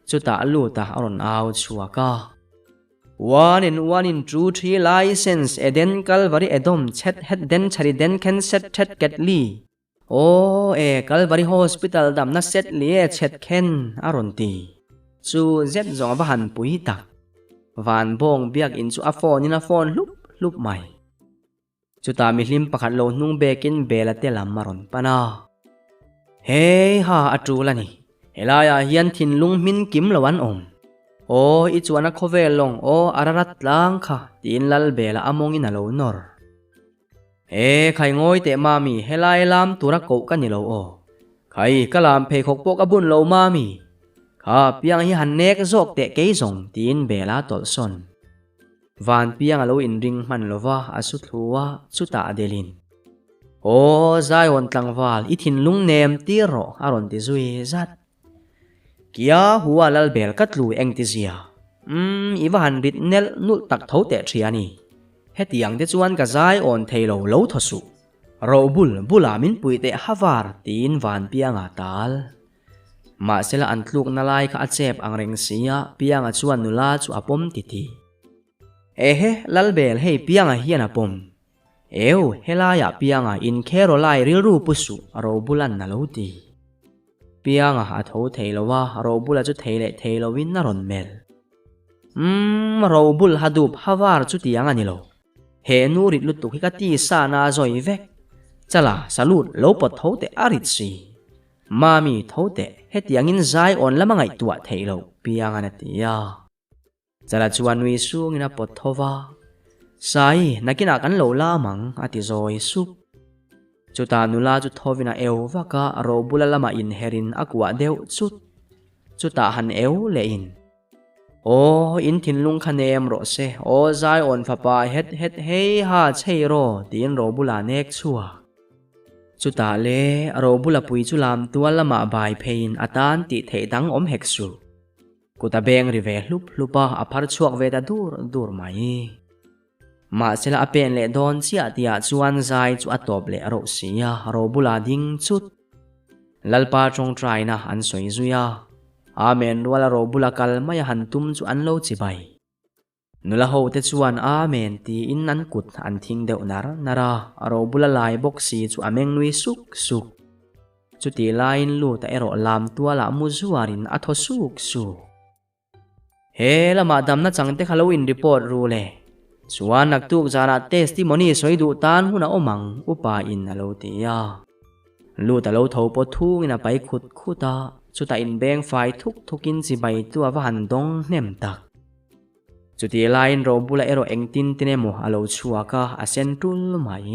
Chutah lut a rawn au chhuak a. One in one in two three license Eden Kalvari Edom chet het den chari den khen set thet ket li. Aw e Kalvari Hospital damna set li e chet khen a rawn ti. Chu zet zawng a va han pui tak. Van bawng biak in chu a phone in a phone hlup hlup mai. Chutah mihlim pakhat lo hnung bekin Bela te lam a rawn pan a. Hei ha a tul a ni. Helaiah hian thinlung hmin kim lo an awm. Aw i chuan a khawvel lawng aw a rarat tlang kha tiin Lal Bela a mawngin a lo nawr. He khai ngawi teh mami helai lam tura koh ka ni lo aw. Khai ka lam pheikhawk pawh ka bun lo mami. Kha piang hi han nek zawk teh kei zawng tiin Bela tawlh sawn. Vanpiang a lo inring hman lo va, a su thlu a, chutah a delin. Aw, Zion tlangval, i thinlung nem tir rawh, a rawn ti zui zat. Kia hua Lalbel ka tlu eng ti zia? Umm, i va han rit nelh nulh tak tho teh ṭhia ni. Hetiang te chuan ka Zion thei lo lo thaw suh. Ro bul bulah min pui teh havar, tiin Vanpianga tal. Mahsela an tlukna lai kha a chep ang reng si a, Pianga chuan nula chu a pawm titi. Ehe, Lalbel hei Pianga hian a pawm. Eu, helaiah Pianga inkheraw lai rilru pu suh, Robulan a lo ti. Pianga a tho thei lo a, Robula chu thei leh thei loin a rawn melh. Umm, Robul ha dup ha var chutiang a ni lo. He nu rit lutuk hi ka ti sa na zawi vek. Chala, salute lo pawt tho teh a rit si. Mami, tho teh, hetiangin zai awn lama ngaihtuah theih loh Piangan a ti a. Chala chuan nui sungin a pawt tho va. Sai, nakinah kan lo lam ang, a ti zawi sup. Chutah nula chu thovin a eu vak a, robula lamah inherin a kuah deuh chut. Chutah han eu lehin. Aw, in thinlung kha nem rawh se, aw Zion fapa het het hei ha chhei raw, tiin Robula nek chhuak. Chutah le, Robula pui chu lam tual lamah bai pheiin a tan tih theih dang awm hek suh. Kut a beng ri ve hlup hlup a, a phar chhuak ve ta dur dur mai. Mahsela a pen leh dawn chiah tihah chuan zai chu a tawp leh rauh si a, Robula ding chut. Lalpa tawngtaina an sawi zui a, Amen ruala Robula kal mai a han tum chu an lo chibai. Nula ho te chuan Amen tiin an kut an thing deuh nar nar a, Robula lai bawk si chu a meng nui suk suk. Chutih laiin Luta erawh lam tualah mu zuarin a thaw suk suk. He lamah damna chang te kha lo in report ru le. Chuan naktuk zanah testimony sawi duh tan hun a awm ang, upa in a lo ti a. Lut a lo tho pawh thungin a pai khut khut a, chutah inbeng fai thuk thukin chibai chu a va han dawng hnem tak. Chutih laiin Robula erawh engtin tin emaw a lo chhuak a, a sen tul mai.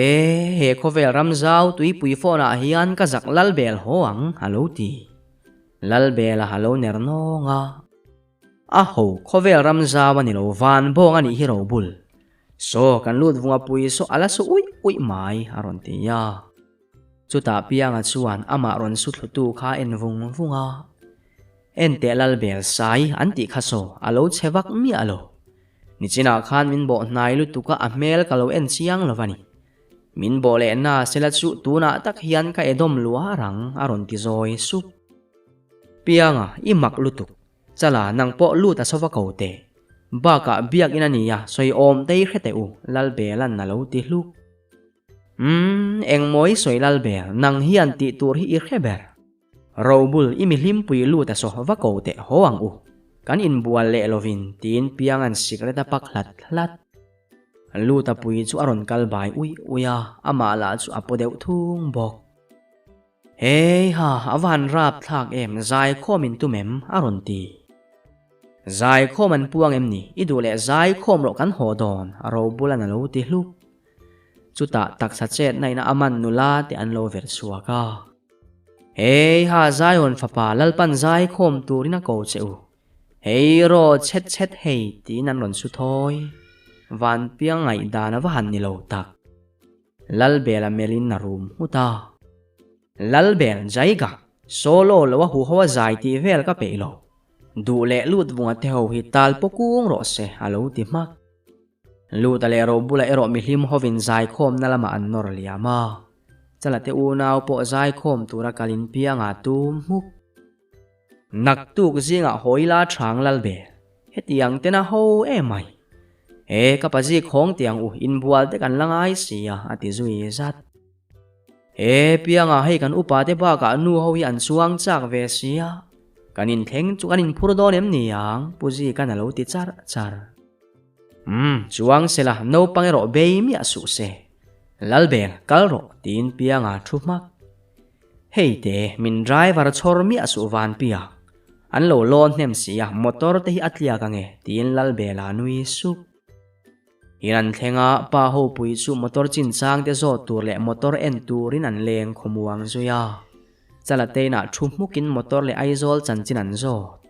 E, he khawvel ram zau tuipui phone ah hian ka zak Lalbel haw ang, a lo ti. Lalbel a lo ner nawng a. A ho, khawvel ram zau a ni lo, van bawng a nih hi Robul. Saw, kan lut vunga pui saw a la su uih uih mai, a rawn ti a. Chutah Pianga chuan amah rawn su thlutu kha a en vung vung a. Enteh Lalbel sai an tih kha saw, a lo chhe vak miah lo. Nichinah khan min bawh hnai lutuk a, a hmel ka lo en chiang lo va ni. Min bawh leh na sela chu tunah tak hian ka edawm luar ang, a rawn ti zawi sup. Pianga, i mak lutuk. Chala, nang pawh lut a sova ko teh. Bakah biak in a nia, sawi awm te i hre teh u, Lalbelan a lo ti hluk. Umm, engmaw i sawi Lalbel, nang hian tih tur hi i hre ber. Robul, i mihlimpui lut a saw va ko teh haw ang u. Kan inbual leh lovin, tiin Pianga'n sikret a pak hlat hlat. Lut a pui chu a rawn kal bai uih uih a, amah lah chu a paw deuh thung bawk. Hei ha, a va han rap thlak em, zaikhawm in tum em? a rawn ti. Zaikhawm an puang em ni? I duh leh zaikhawm rawh kan haw dawn, Robulan a lo ti hluk. Chutah taksa chetna in a aman nula te an lo verh chhuak a. Hei ha Zion fapa Lalpan zai khawm turin a ko che u. Hei raw chhet chhet hei tiin an rawn su thawi. Vanpiang ngaihdan a va han ni lo tak. Lalbela melin a rum nghut a. Lalbel Jaiga, solo lo a huho a zai tih vel ka peih lo. Duh leh lut vunga te ho hi tal paw kung rawh se a lo ti hmak. Luta leh Robula erawh mihlim hovin zaikhawmna lamah an nawr liam a. Chala te unau pawh zaikhawm tura kal inpianga tum hmuk. Naktuk zingah Hawila Chhang Lalbel, hetiang tena ho em mai. He ka pazik hawng tiang u inbual te kan la ngai si a, a ti zui zat. He piangah hei kan upa te bakah nu ho hi an chuang chak ve si a, kan inthleng chu kan inphur dawn em ni ang, Pu Zika'n a lo ti char char. Umm, chuang sela naupang erawh bei miah suh se. Lalbel, kal rawh, tiin piangah thu hmak. Hei te, min driver chhawr miah suh vanpia. An lo lawn hnem si a, motor te hi a tliak ange, tiin Lalbela nui sup. In an thleng a, pa hopui chu motor chinchang te zawt tur leh motor en turin an leng khawmuang zui a. Chalatein-ah thu hmukin motor leh Aizawl chanchin an zawt.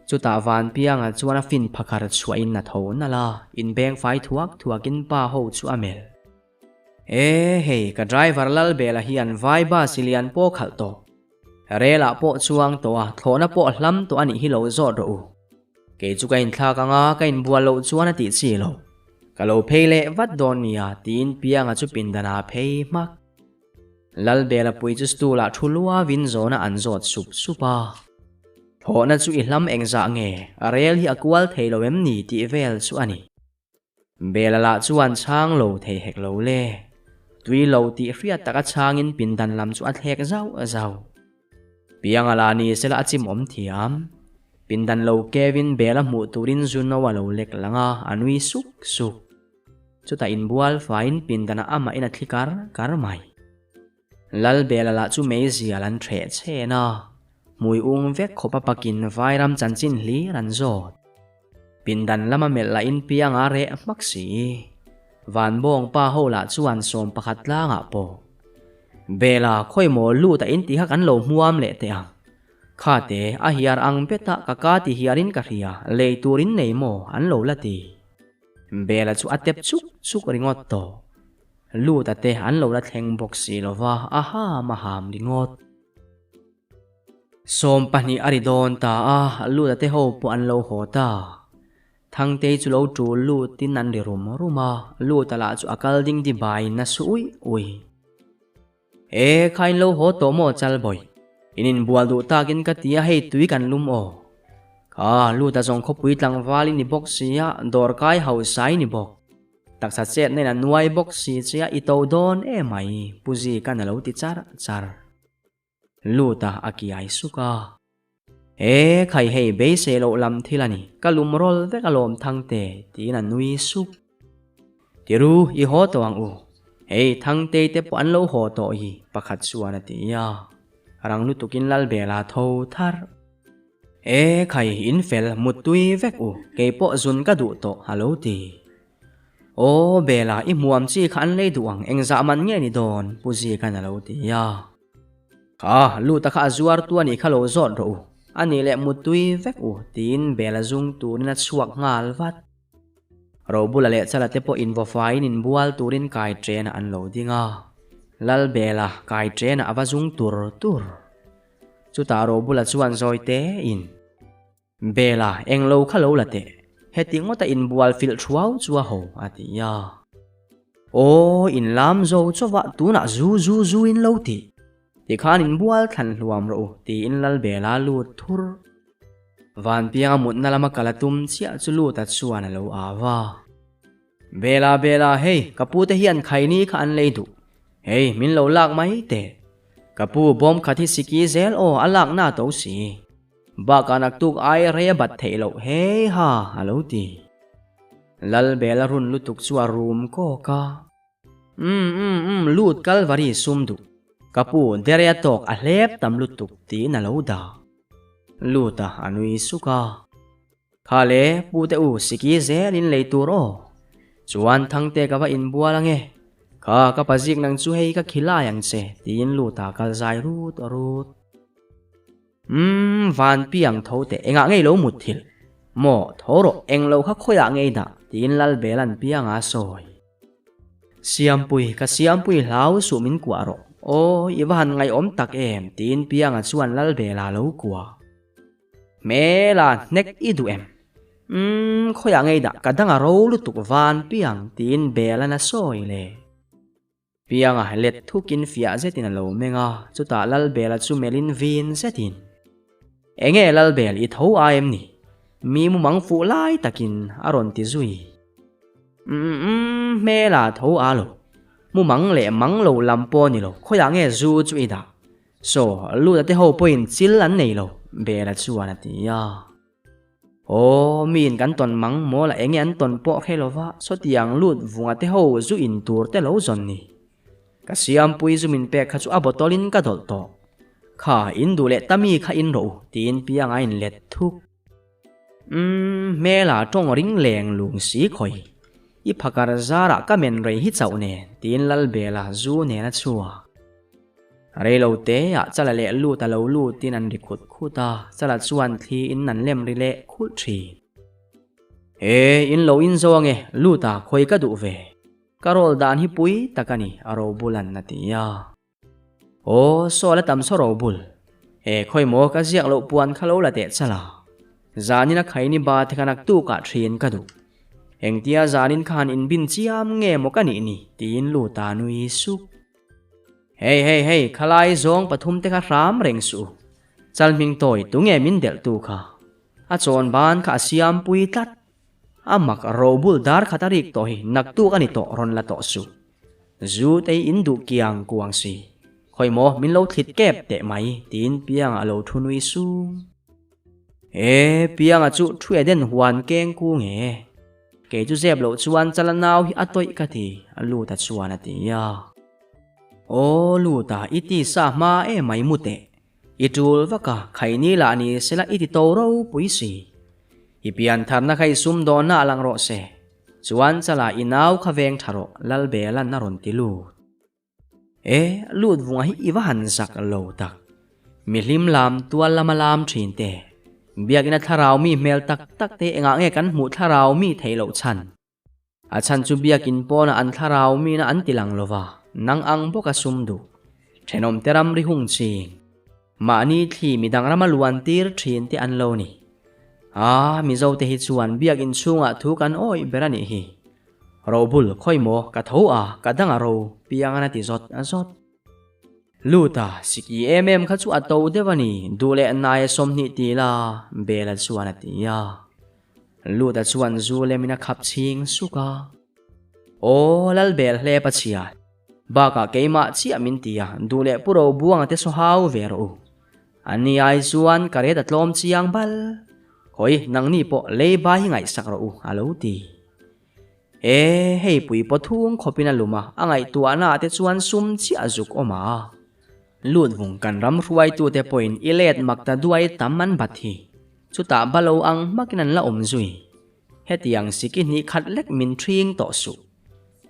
Chutah Vanpianga chuan a fin phakhar chhuahin a tho nalh a, inbeng fai thuak thuakin pa ho chu a melh. E hei, ka driver Lalbela hian vai bus i lian pawh khalh tawh. Rel ah pawh chuang tawh a, thlawhna pawh hlam tawh a nih hi lo zawt rawh u. Kei chu ka inthlak ang a, ka inbual loh chuan a tih chi lo. Ka lo phei leh vat dawn nia, tiin Pianga chu pindan ah phei hmak. Lalbela pui chu stool ah thu luavin zawhna an zawt sup sup a. Thlawhna chu i hlam engzah nge, rel hi a kual thei lo em ni tih vel chu a ni. Bela lah chuan chhang lo thei hek lo le. Tui lo tih hriat taka chhangin pindan lam chu a thlek zauh zauh. Pianga lah ni sela a chim awm thiam. Pindan lo kevin Bela hmuh turin zu no a lo lek lang a, a nui suk suk. Chutah inbual faiin pindanah amahin a thli kar kar mai. Lalbela lah chu meizial an ṭheh chhen a, hmui ung vek khawp a pakin vairam chanchin hlir an zawt. Pindan lama melh lahin piang a reh hmak si. Vanbawng pa ho lah chuan 11 tlangah pawh, Bela, khawi maw lut a inti kha kan lo hmuam leh teh ang. Khate, a hiar ang betah ka ka ti hiarin ka hria, lei turin nei maw an lo la ti. Bela chu a tep chuk chuk ringawt tawh. Luta te an lo la thleng bawk si lo va, a ham a ham ringawt. 20 a ri dawn ta a, Luta te ho pawh an lo haw ta. Thangtei chu lo tul lutin an ri rum rum a, Luta lah chu a kal ding di baiin a su uih uih. E, kha in lo haw tawh maw Chalbawi? In inbual duh takin ka ti a, hei tui kan lum aw. Kha, lut a zawng khawpui tlangval i ni bawk si a, dawr kai hausa i ni bawk. Taksa chetna in a nuai bawk si che a, i to dawn emai, Pu Zika'n a lo ti char char. Lut a a kiai suk a. E, khai hei beisei loh lam thil a ni, ka lum rawl vek alawm Thangte, tiin a nui sup. Tiru, i haw tawh ang u. Hei, Thangtei te pawh an lo haw tawh hi, pakhat chuan a ti a. Rang lutukin Lalbela tho thar. E, khai, in fel, muttui vek u, kei pawh zun ka duh tawh, a lo ti. Aw, Bela, i hmuam chi kha an lei duh ang, engzah man nge ni dawn, Pu Zika'n a lo ti a. Kha, luta kha a zuar tu a nih kha lo zawt rawh u, a nih leh muttui vek u, tiin Bela zung turin a chhuak nghal vat. Robula leh Chala te pawh invawfaiin inbual turin kai ṭenah an lo ding a. Lal Bela kai ṭenah a va zung tur tur. Chutah Robula chuan zawi tein. Bela, eng lo kha lo la teh. Heti ngawta inbual filh thuau chu a ho, a ti a. Aw, inlam zo chawah tunah zu zu zu in lo ti. Tikhan inbual thlan hluam rawh u, tiin Lalbela lut thur. Vanpianga mutna lama kal a tum chiah chu Luta chuan a lo au a. Bela, Bela, hei, ka pu te hian khaini kha an lei duh. Hei, min lo lak mai teh. Ka pu bawm khat hi siki zel aw, a lakna a to si. Bakah naktuk ai rei a bat theih loh hei ha, a lo ti. Lalbela run lutuk chu a rum kawk a. Umm umm umm lut Kalvari sum duh. Ka pu Derea tawk a hlep tam lutuk tiin a lo dah. Lut a a nui suk a. Kha le pu te u siki zel in lei tur aw. Chuan Thangte ka va inbual ange. Kha ka pazik nang chu hei ka khilai ang che tiin lut a kal zai rut rut. Umm, van piang tho teh, engah ngei lo mut thilh? Maw, tho rawh, eng lo kha khawiah ngei dah? tiin Lalbela'n pianga a sawi. Siampui, ka Siampui hlau suh min kuah rawh. Aw, i va han ngaihawm tak em? tiin Pianga chuan Lalbela a lo kuah. Hmela, hnek i duh em? Umm, khawiah ngei dah, ka dang a ro lutuk van Piang, tiin Bela'n a sawi le. Pianga let thukin fiah zetin a lo meng a, chutah Lalbela chu melhin vin zetin, Enge Lalbel i tho a em ni? Mi mumang fuh lai takin a rawn ti zui. Umm, hmela tho a lo. Mumang leh mang lo lam pawh ni lo, khawiah nge zu chu i dah? Saw, Luta te ho pawhin chil an nei lo, Bela chuan a ti a. Aw, miin kan tawn mang maw la enge an tawn pawh hre lova sawtiang lut vunga te ho zu in tur te lo zawn ni. Ka siampui zu min pek kha chu a bottle in ka dawlh tawh. Kha, in duh leh ta mi kha in rawh u, tiin pianga in let thuk. Umm, hmela tawng ring leng lung si khawi. I phakar zarah ka men rei hi chauh nen, tiin Lalbela zu nen a chhuak. Rei lo te ah Chala leh Lut a lo lut in an ri khut khut a, Chala chuan thli in an lem ri leh khulh thin. He, in lo in zo ange, Lut a khawi ka duh ve. Ka rawl dan hi pui tak a ni, a robul an a ti a. Aw, saw la tam saw robul. He, khawi maw ka ziak loh puan kha lo la teh Chala. Zanin a khaini ba te kha naktuk ah thin ka duh. Engtia zanin khan inbin chiam nge maw ka nih ni, tiin Lut a nui sup. Hei hei hei, khalai zawng pathum te kha hram reng suh u. Chalhming tawi tunge min delh tu kha? A chawn ban kha a siam pui tlat. A mak robul dar khat a rik tawh hi naktuk a ni tawh rawn la tawh suh. Zu te hi in duh kiang kuang si. Khawi maw min lo thlit kep teh mai tiin Pianga a lo thu nui sung. E, Pianga chu thu Eden huan keng ku nge? Kei chu zep loh chuan Chala nau hi a tawih ka ti, a Luta chuan a ti a. Aw Luta, i ti sa hma em mai mu teh. I tul vak a, khaini lah ni sela i ti to ropui si. I pian tharna kha i sum dawnna a lang rawh se. Chuan Chala i nau kha veng tha rawh, Lalbela'n a rawn ti lut. E, lut vunga hi i va han zak lo tak. Mi hlim lam tual lama lam thin te. Biakina thlarau mi hmel tak tak te engah nge kan hmuh thlarau mi theih loh chhan? A chhan chu biakin pawnah an thlarau mina an ti lang lova, nang ang bawka sum duh. Thenawm te ram ri hung ching. Mahni thli midang rama luan tir thin te an lo ni. A, Mizo te hi chuan biakin chhungah thu kan awih ber a nih hi. Robul, khawi maw, ka tho a, ka dang a ro, piang a ti zawt a zawt. Lut a, siki em em kha chu a to deuh a ni, duh leh nai a 20 ti la, Bela chuan a ti a. Lut a chuan zu lemin a khap chhing suk a. Aw, Lalbel hle Pathian, bakah keimah chiah min ti a, duh leh Pu Robuanga te saw hau ve rawh u. Ani ai chuan ka ret a tlawm chiang bal. Khawi, nangni pawh leiba hi ngaihsak rawh u, a lo ti. E, hei pui pathum khawpin a lum a, a ngaihtuahna ah te chuan sum chiah zuk awm a. Lut vung kan ram hruaitute pawhin i let mak ta duai tam an bat hi. Chutah balo ang hmakin an la awm zui. Hetiang siki hnih khat lek min ṭhing tawh suh.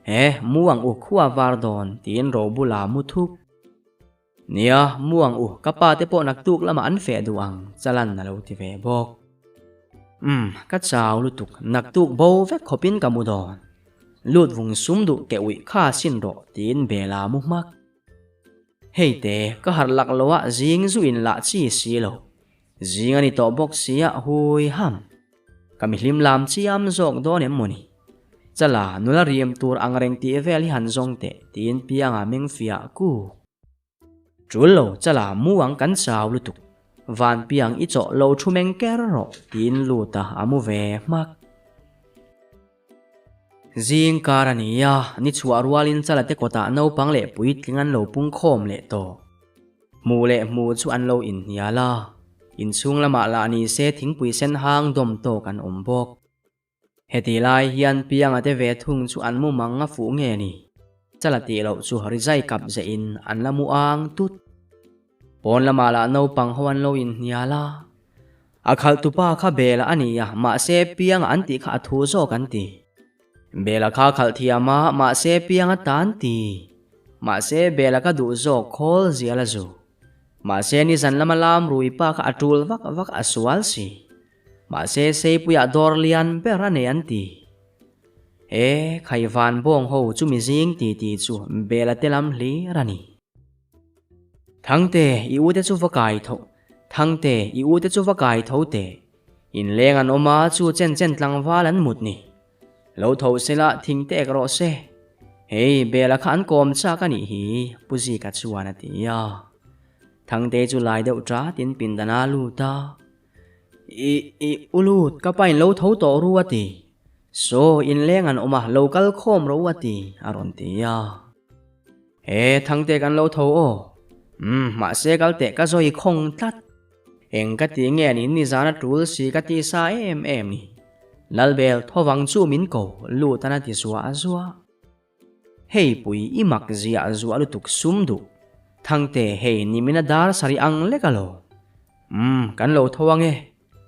E, mu ang u khua var dawn, tiin Robula mu thuk. Nia, mu ang u, ka pa te pawh naktuk lamah an feh duh ang, Chalan a lo ti ve bawk. Umm, ka chau lutuk, naktuk bo vek khawpin ka mu dawn. Lut vung sum duh keh uih kha sin rawh, tiin Bela mu hmak. Hei te, ka harh lak lo a, zing zu in lah chi si lo. Zing a ni tawh bawk sia, hui ham. Ka mihlim lam chiam zawk dawn em mawni? Chala, nula riam tur ang reng tih vel hi han zawng teh, tiin Pianga meng fiah kuk. Tul lo, Chala, mu ang kan chau lutuk. Van Piang i chawh lo thu meng ker rawh, tiin lut a, a mu ve hmak. Zing kar a ni a, ni chhuah rualin Chala te kawtah naupang leh puitling an lo pungkhawm leh tawh. Hmu leh hmu chu an lo inhnial a, inchhung lamah lah ni se thingpui sen hang dawm tawk an awm bawk. Heti lai hian Pianga te ve thung chu an mu mang a fuh nge ni? Chala tih loh chu rizai kap zeh in an la mu ang tut. Pawn lamah lah naupang ho an lo inhnial a, a khalh tupa kha Bela a ni a, mahse Pianga an tih kha a thu zawk an ti. Bela kha khalh thiam a, mahse piang a tan ti. Mahse Bela ka duh zawk khawl zial a zu. Mahse nizan lama lam rui pa kha a tul vak vak a sual si. Mahse Seipuiah dawr lian ber a nei an ti. E, Khaivan bawng ho chumi zing ti ti chu Bela te lam hlir a ni. Thangte, i u te chu va kai tho, Thangte, i u te chu va kai tho teh. Inleng an awm a, chu chen chen tlangval an mut ni. Lo tho sela thing tek rawh se. Hei, Bela kha an kawm chak a nih hi, Pu Zika chuan a ti a. Thangte chu lai deuh ṭatin pindan a lut a. I, i, u lut, ka pain lo tho tawh ru a ti. Saw, inleng an awm a, lo kal khawm rawh u a ti, a rawn ti a. He, Thangte kan lo tho aw. Umm, mahse kal teh ka zawi khawng tlat. Eng ka ti nge ni nizan a tul si ka ti sa em em ni. Lalbel thovang chu min ko lut an a ti zuah zuah. Hei pui i mak ziah zuah lutuk sum duh. Thangte hei nimin a dar sari ang lek alo. Umm, kan lo tho ange.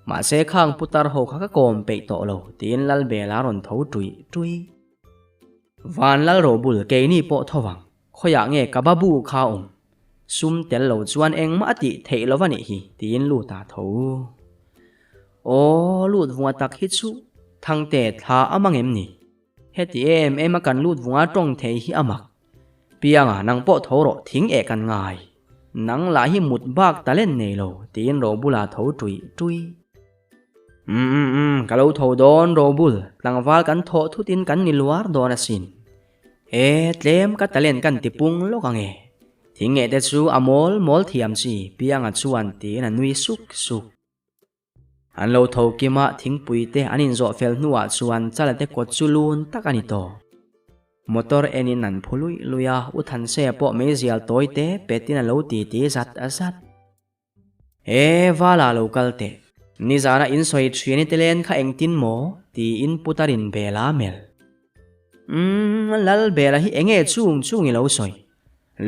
Mahse khang putar ho kha ka kawm peih tawh lo tiin Lalbel a rawn tho tuih tuih. Van Lalrobul keini pawh tho vang, khawiah nge ka babu kha awm? Sum tel lo chuan engmah a tih theih lo va nih hi, tiin lut a tho. Aw, lut vunga tak hi chu Thangte thla a mang em ni? Heti em em a kan lut vunga tawng thei hi a mak. Pianga nang pawh tho rawh thing eh kan ngai. Nang lah hi mut bak talent nei lo, tiin Robula tho tuih tuih. Umm umm umm, ka lo tho dawn Robul, tlangval kan thawh thutin kan ni luar dawn asin. E, tlem ka talent kan ti pung lawk ang e. Thingngeh te chu a mawl mawl thiam chi, Pianga chuan tiin a nui suk suk. An lo tho kim a, thingpui te an inzawh fel hnuah chuan chala te kawt chu lun tak a ni tawh. Motor enin an phu luih luih a, U Thansea pawh meizial tawi te petin a lo ti ti zat zat. He vala lo kal teh. Nizana in sawi thian i te len kha engtin maw? tiin Putarin Bela a melh. Umm, Lal Bela hi enge chung chung i lo sawi?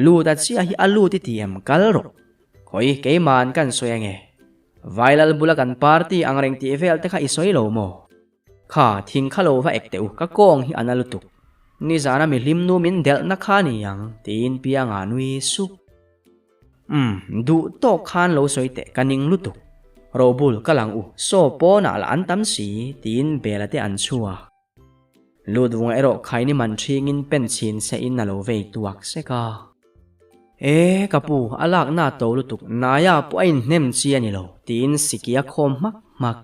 Lut a chiah hi a lut i ti em kal rawh. Khawi keima'n kan sawi ange. Vai Lal bula kan party ang reng tih vel te kha i sawi lo maw? Kha thing kha lo va ek teh u, ka kawng hi a na lutuk. Nizana mi hlimnu min delhna kha ni ang, tiin Pianga nui sup. Umm, duh tawk khan lo sawi teh, ka ning lutuk. Robul, ka lang u, saw pawnah lah an tam si, tiin Bela te an chhuak. Lut vunga erawh khaini man ṭhingin pen chhin se in a lo vei tuak sek a. E, ka pu, a lakna a to lutuk, Naya pawh a inhnem chi a ni lo, tiin Siki a khawm hmak hmak.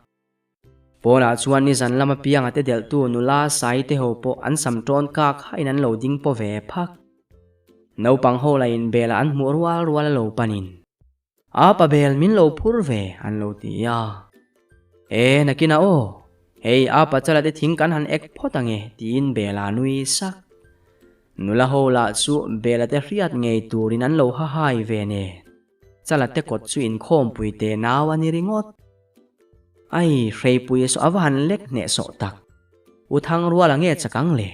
Pawnah chuan nizan lama pianga te delhtu nula sai te ho pawh an sam tawn kak hain an lo ding paw ve phak. Naupang ho la in bel ah an hmuh rual rual a lo panin, A pa bel min lo phur ve an lo ti a. E nakinah aw, hei a pa chala te thing kan han ek phawt ange tiin bel a nui sak. Nula ho lah chu bela te hriat ngei turin an lo hahai ve nen. Chala te kawt chu inkhawmpui te nau a ni ringawt. Ai, hreipui saw a va han lek hneh sawh tak. U Thangruala nge chak ang le?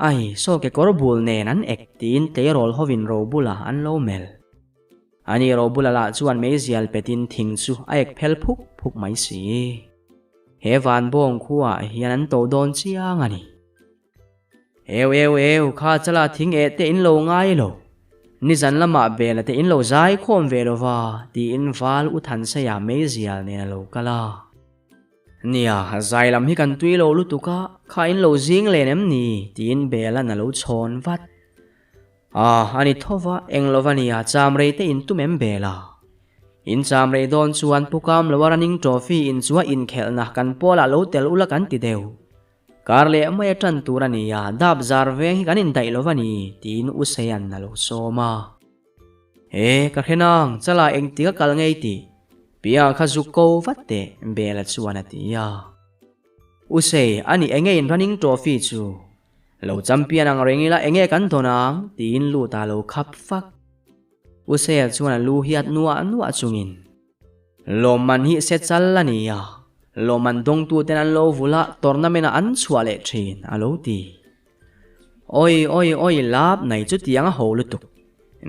Ai, saw kekawr bul nen an ek tiin tleirawl hovin Robula an lo melh. Ani Robula lah chuan meizial petin thing chu a ek phel phuk phuk mai si. He vanbawng khuaah hian an to dawn chiang a ni. Eu eu eu, kha chala thing eh te in lo ngai lo. Nizan lamah bela te in lo zai khawm ve lo va, tiin Val U Thanseia meizial nen a lo kal a. Nia, zai lam hi kan tui lo lutuk a, kha in lo zing len em ni? tiin Bela'n a lo chhawn vat. Ah, a ni tho va, eng lo va nia, cham rei te in tum em Bela? In cham rei dawn chuan Pu Kamloa running trophy in chu a inkhelhna kan pawlah lo tel ula kan ti deuh. Kar leh mai a ṭan tur a ni a, dap zar veng hi kan indaih lo va ni, tiin U Seian a lo sawm a. E, ka hre nang, chala engtik a kal ngei tih? Pia kha zuk ko vat teh, Bela chuan a ti a. U Sei, a ni enge in running trophy chu? Lo champion ang reng ila enge kan dawn ang? tiin lut a lo khap fak. U Seia chuan a lu hiat nuah nuah chungin. Lawmman hi se chal a ni a, lawmman dawngtuten an lo vul a, tournament ah an chhuah leh thin, a lo ti. Oi oi oi lap nei chutiang a ho lutuk.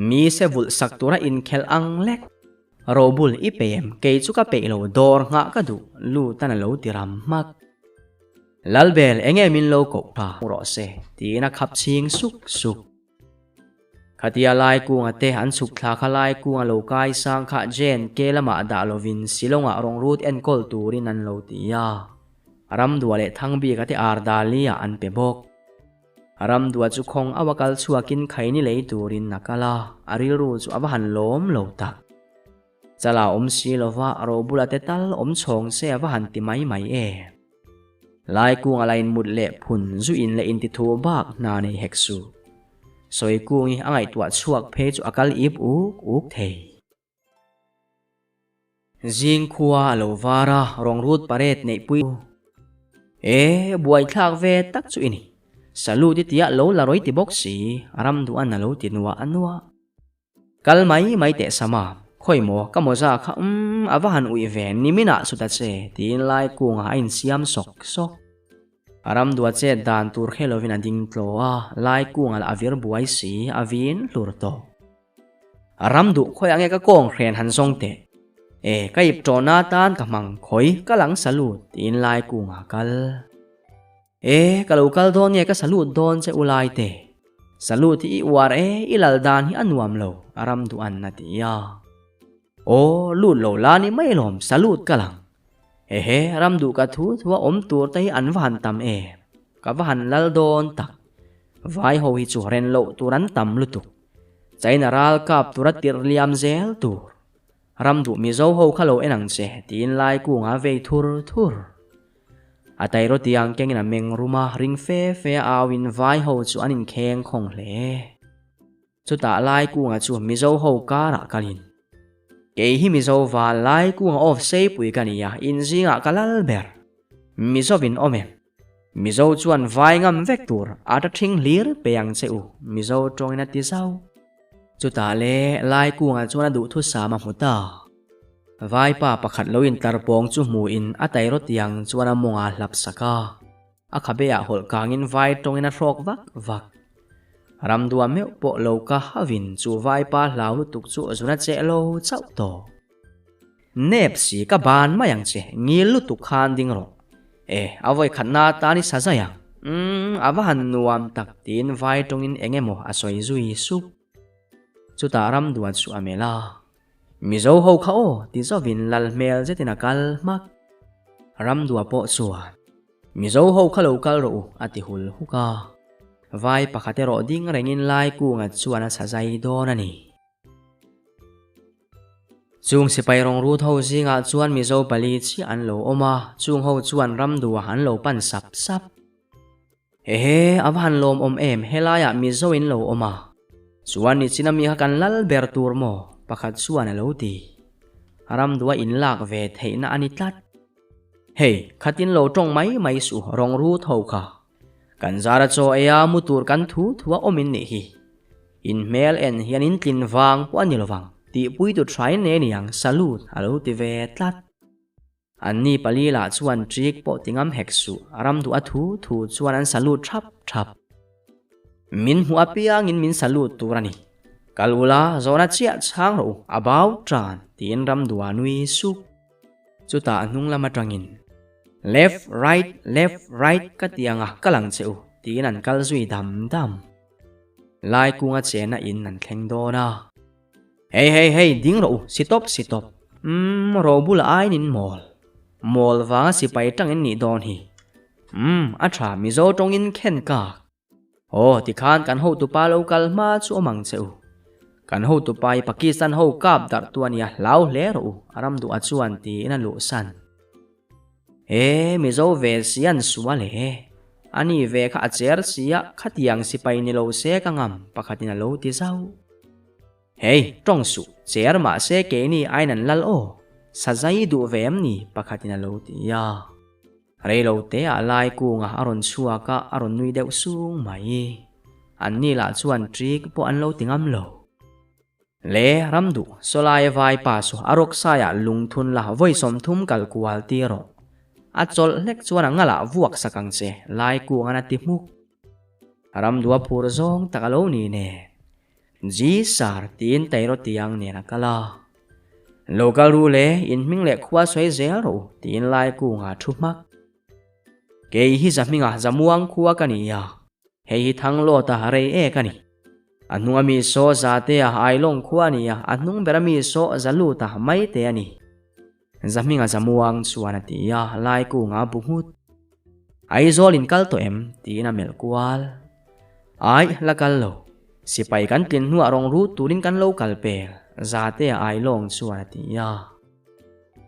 Mi se vulh sak tura inkhelh ang lek. Robul i pe em, kei chu ka peih lo, dawr nghah ka duh, Lutan a lo ti ram hmak. Lalbel, enge min lo koh tha rawh se, tiin a khap chhing suk suk. Khatia lai kunga te an chhuk thla kha lai kunga lo kai sang kha Jane ke lamah dah lovin Shillong-ah rawn rut enkawl turin an lo ti a. Ramdua leh Thangbika te Ardali-ah an pe bawk. Ramdua chu khawng a va kal chhuakin khaini lei turin a kal a, a rilru chu a va han lawm lo tak. Chala awm si lova robula te tal awm chhawng se a va han ti mai mai e. Laikunga la inmut leh phun zu in leh intithu bak hna nei hek suh. Sawikungi a ngaihtuah chhuak phei chu a kal ip uk uk thei. Zing khua a lo var a, rawn rut parade neihpui. E, buaithlak ve tak chu i ni. Salute i tia lo la rawi ti bawk si, ram duh an a lo ti nuah a nuah. Kal mai mai teh Sama, khawi maw ka mawza kha umm a va han uih ve niminah chu ta che tiin lai kungah a insiam sawk sawk. A ram dua chet dan tur khe lovin a ding tlaw a, lai kungah lah a vir buai si, a vin hlur tawh. A ram duh khawi ange ka kawng hren han zawng teh. E, ka ip tawhna atan ka hmang khawi ka lang salute tiin lai kungah a kal. E, ka lo kal dawn nge ka salute dawn che u lai te. Salute hi i uar e, i lal dan hi a nuam lo, a ram duh an a ti a. Aw, lut lo la ni mai lawm, salute ka lang. Hehe, ram duh ka thu thu a awm tur te hi an va han tam em, ka va han lal dawn tak. Vai ho hi chu ren loh tur an tam lutuk. China ral kap tura tirh liam zel tur. Ram duh Mizo ho kha lo en ang che, tiin lai kunga vei thur thur. A tairaw tiang kengin a meng rum a, ring fe fe a au in vai ho chu an inkheng khawng hle. Chutah lai kunga chu Mizo ho karah kalin. Kei hi Mizo val lai kunga off seipui ka ni a, in zingah ka lal ber. Mizovin awm em? Mizo chuan vai ngam vek tur a ta ṭhing hlir pe ang che u, Mizo ṭawngin a ti zauh. Chutah le Laikungah chuan a duhthusam a hmu ta. Vaipa pakhat lo intar pawng chu hmuin a tairaw tiang chuan a mawng a hlap sak a. A khabeah hawlh kangin vai ṭawngin a hrawk vak vak. Ramdua meuh pawh lo ka havin chu vaipa hlau lutuk chu zun a cheh lo chauh tawh. Nep si ka ban mai ang che, ngil lutuk khan ding rawh. E, a vawi khatna atan i sa zai ang. Umm, a va han nuam tak tiin vai tawngin eng emaw a sawi zui sup. Chutah ram duan chu a melh a. Mizo ho kha aw ti zawin lal hmel zetin a kal hmak. Ramdua pawh chuan, Mizo ho kha lo kal rawh u a ti hul huk a. Vai pakhat erawh ding rengin lai kunga chuan a sa zai dawn a ni. Chung sipai rawng rut ho zingah chuan Mizo pali chiah an lo awm a, chung ho chuan ramdua an lo pan sap sap. Hehe, a va han lawmawm em, helaiah Mizo in lo awm a. Chuan nichin ami kha kan lal ber tur maw? Pakhat chuan a lo ti. Ramdua in lak ve theihna a ni tlat. Hei, khatin lo tawng mai mai suh rawng rut ho kha. Kan zara chaw eia mu tur kan thu thu a awm in nih hi. In hmel en hian in tlin vang pawh a ni lovang, tihpui tu thain nei niang salute a lo ti ve tlat. Anni pali lah chuan ṭik pawh ti ngam hek suh, ram duh a thu thu chuan an salute thap thap. Min hmuh apiangin min salute tur a ni. Kal ula, zawhna chiah chhang rawh u, a bau tan, tiin ram duh a nui sup. Chutah hnung lam atangin, Left, right, left, right ka ti ang a, kal ang che u, tiin an kal zui dam dam. Lai kunga chena in an thleng dawn a. Hei hei hei, ding rawh u, si tawp si tawp. Umm, ro bulah aiin in mawl. Mawl vanga sipai tangin nih dawn hi. Umm, a tha, Mizo tawngin khen kak. Aw, tikhan kan hotupa lo kal hma chu awm ang che u. Kan hotupa hi Pakistan ho kap darh tu a nia, hlau hle rawh u, a ram duh a chuan tiin a luhsan. E, Mizo ve si an sual e. Ani ve kha a cher si a, khatiang sipai ni lo se ka ngam, pakhatin a lo ti zauh. Hei, tawng suh, cher mahse keini aiin an lal aw, sazai duh ve em ni, pakhatin a lo ti a. Reilo te ah lai kunga a rawn chhuak a, a rawn nui deuh sung mai. Anni lah chuan ṭik pawh an lo ti ngam lo. Le, Ramduh, sawlai vai pa saw a rawk saiah lungthun la vawi 30 kal kual tir rawh. A chawlh hlek chuan a ngalah vuak sak ang che, lai kungan a ti hmuk. Ramduh a phur zawng tak a lo ni nen. Ji sar tiin Tairaw tiang nen a kal a. Lo kal ru le, in hming leh khua sawi zel rawh u, tiin lai kunga thu hmak. Kei hi Zahminga Zamuang khua ka ni a, hei hi Thanglawta rei ek a ni. A hnunga mi saw Zatea Ailawng khua a ni a, a hnung bera mi saw Zaluta Maite a ni. Zahminga Zamuang chuan a ti a, lai kunga bu nghut. Aizawl in kal tawh em? tiin a melh kual. Aih, la kal lo. Sipai kan tlin hnuah rawng rut turin kan lo kal pel, Zatea Ailawng chuan a ti a.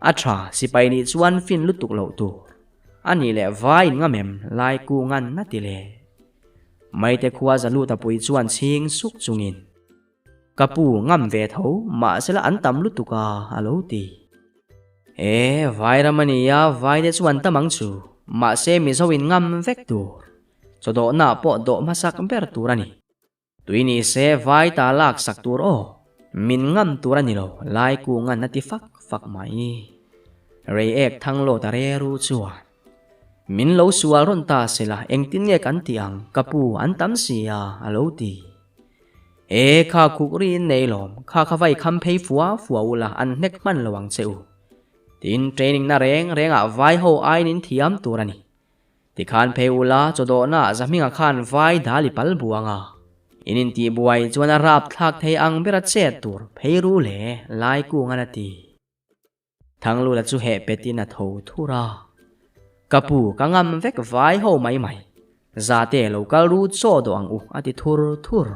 A tha, sipai nih chuan fin lutuk loh tur. A nih leh vai in ngam em, lai kung an a ti le. Maite khua Zaluta pui chuan chhing suk chungin. Ka pu ngam ve tho, mahsela an tam lutuk a, a lo ti. E, Vairam a nia, Vaite chu an tam ang chu, mahse Mizo in ngam vek tur. Chawdawhna pawh dawh hmasak ber tur a ni. Tui ni se vai ta lak sak tur aw, min ngam tur a ni lo, lai kungan a ti fak fak mai. Reiek Thanglawta reru chuan. Min lo sual rawn ta sela engtin nge kan tih ang ka pu an tam si a a lo ti. E kha khuk ri in nei lawm kha kha vai kham phei fua fua ula an hnek hman lo ang che u. Tin training na reng reng ah vai ho aiin in thiam tur a ni. Tikhan phei ula chawdawhna ah Zahminga khan vai dal i pal buang a. In intih buai chuan a rap thlak thei ang ber a chet tur phei ru le lai kung an a ti. Thanglula chu heh petin a tho thur a. Ka pu, ka ngam vek vai ho mai mai. Zate lo kal ru chaw dawh ang u, a ti thur thur.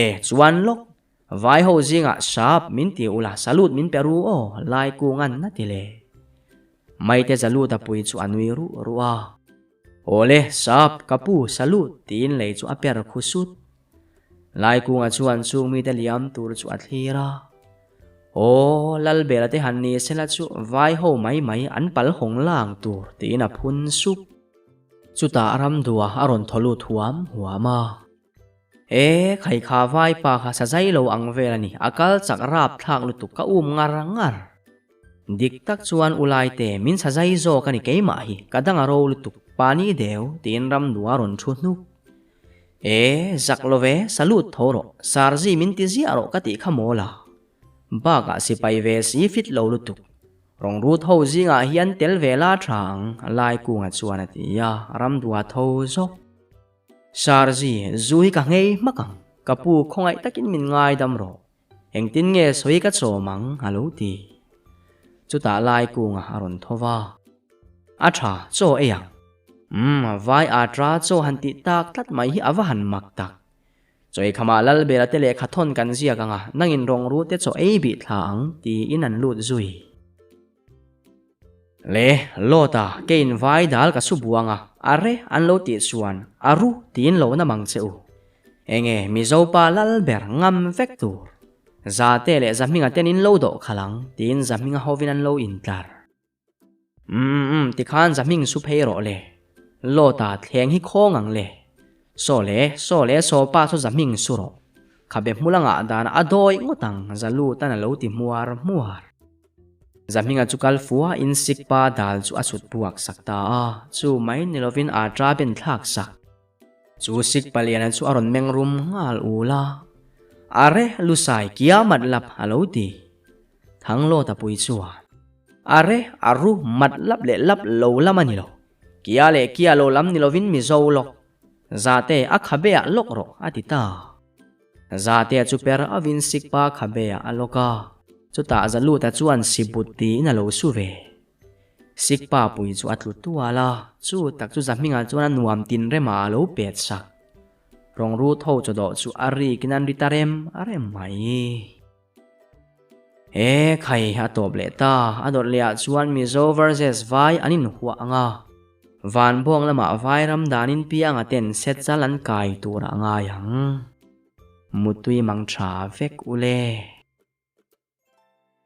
E, chuan lawk, vai ho zingah sap min ti ula, salute min pe ru aw, lai kungan a ti le. Maite Zaluta pui chu a nui ruh ruh a. Awle, sap, ka pu, salute, tiin lei chu a per khu sut. Laikunga chuan chung mite liam tur chu a thlir a. Aw, Lalbela te han ni sela chu vai ho mai mai an pal hawng lang tur tiin a phun sup. Chutah Ramdua a rawn thaw lut huam huam a. E, khaikha vai pa kha sa zai lo ang vel a ni, a kal chak rap thlak lutuk ka um ngar ngar. Dik tak chuan Ulaite min sa zai zawk a ni keimah hi, ka dang a ro lutuk, pa ni deu tiin Ramdua a rawn thu hnuk. E, zak lo ve, salute tho rawh, Sarzi min ti ziah rawh ka tih kha maw la. Bakah sipai ve si fit lo lutuk. Rawng rut ho zingah hian tel ve la tha ang, Laikunga chuan a ti a, Ramdua tho zawk. Sarzi, zu hi ka nghei hmak ang, ka pu khawngaih takin min ngaidam rawh. Engtin nge sawi ka chawm ang, a lo ti. Chutah Laikunga a rawn tho va. A tha, chaw ei ang. Umm, vai atra chaw han tih tak tlat mai hi a va han mak tak. Chaw ei khamah Lalbela te lehkha thawn kan ziak ang a, nangin rawng ru te chaw ei bih thla ang, tiin an lut zui. Le, Lawta, keiin vai dal ka su buang a, a re an lo tih chuan, a ru tiin lo na mang che u. Enge, Mizo pa Lalber ngam vek tur. Zate leh Zahminga ten in lo dawh khalh ang, tiin Zahminga hovin an lo intlar. Umm umm tikhan Zahming su phei rawh le. Lawta thleng hi khawng ang le. Saw le, saw le saw pa saw Zahming su rawh. Khabe hmul anga dan a dawi ngawt ang Zalutan a lo ti hmuar hmuar. Zahminga chu kal fua in sik pa dal chu a sut buak sak ta a, chu mai ni lovin a tra ben thlak sak. Chu sik paliana chu a rawn meng rum nghal ul a, Are Lusai kia mat lap a lo ti. Thanglawta pui chuan, Are a ru mat lap leh lap lo lam a ni lo. Kia leh kia lo lam ni lovin Mizo lawk. Zate a khabe ah lawk rawh a ti ta. Zatea chu per avin sik pa khabe ah a lawk a, chutah Zaluta chuan sibut tiin a lo su ve. Sikpa pui chu a tlu tual a, chu tak chu Zahminga chuan a nuam tin remah a lo pet sak. Rawng rut ho chawdawh chu a rikin an ri ta rem a rem mai. E khai, a tawp leh ta, a dawt leh ah chuan Mizo versus Vai an inhuah ang a. Vanbuang lamah Vai ram danin pianga ten set chal an kai tur a ngai ang. Mutui mang tha vek ule.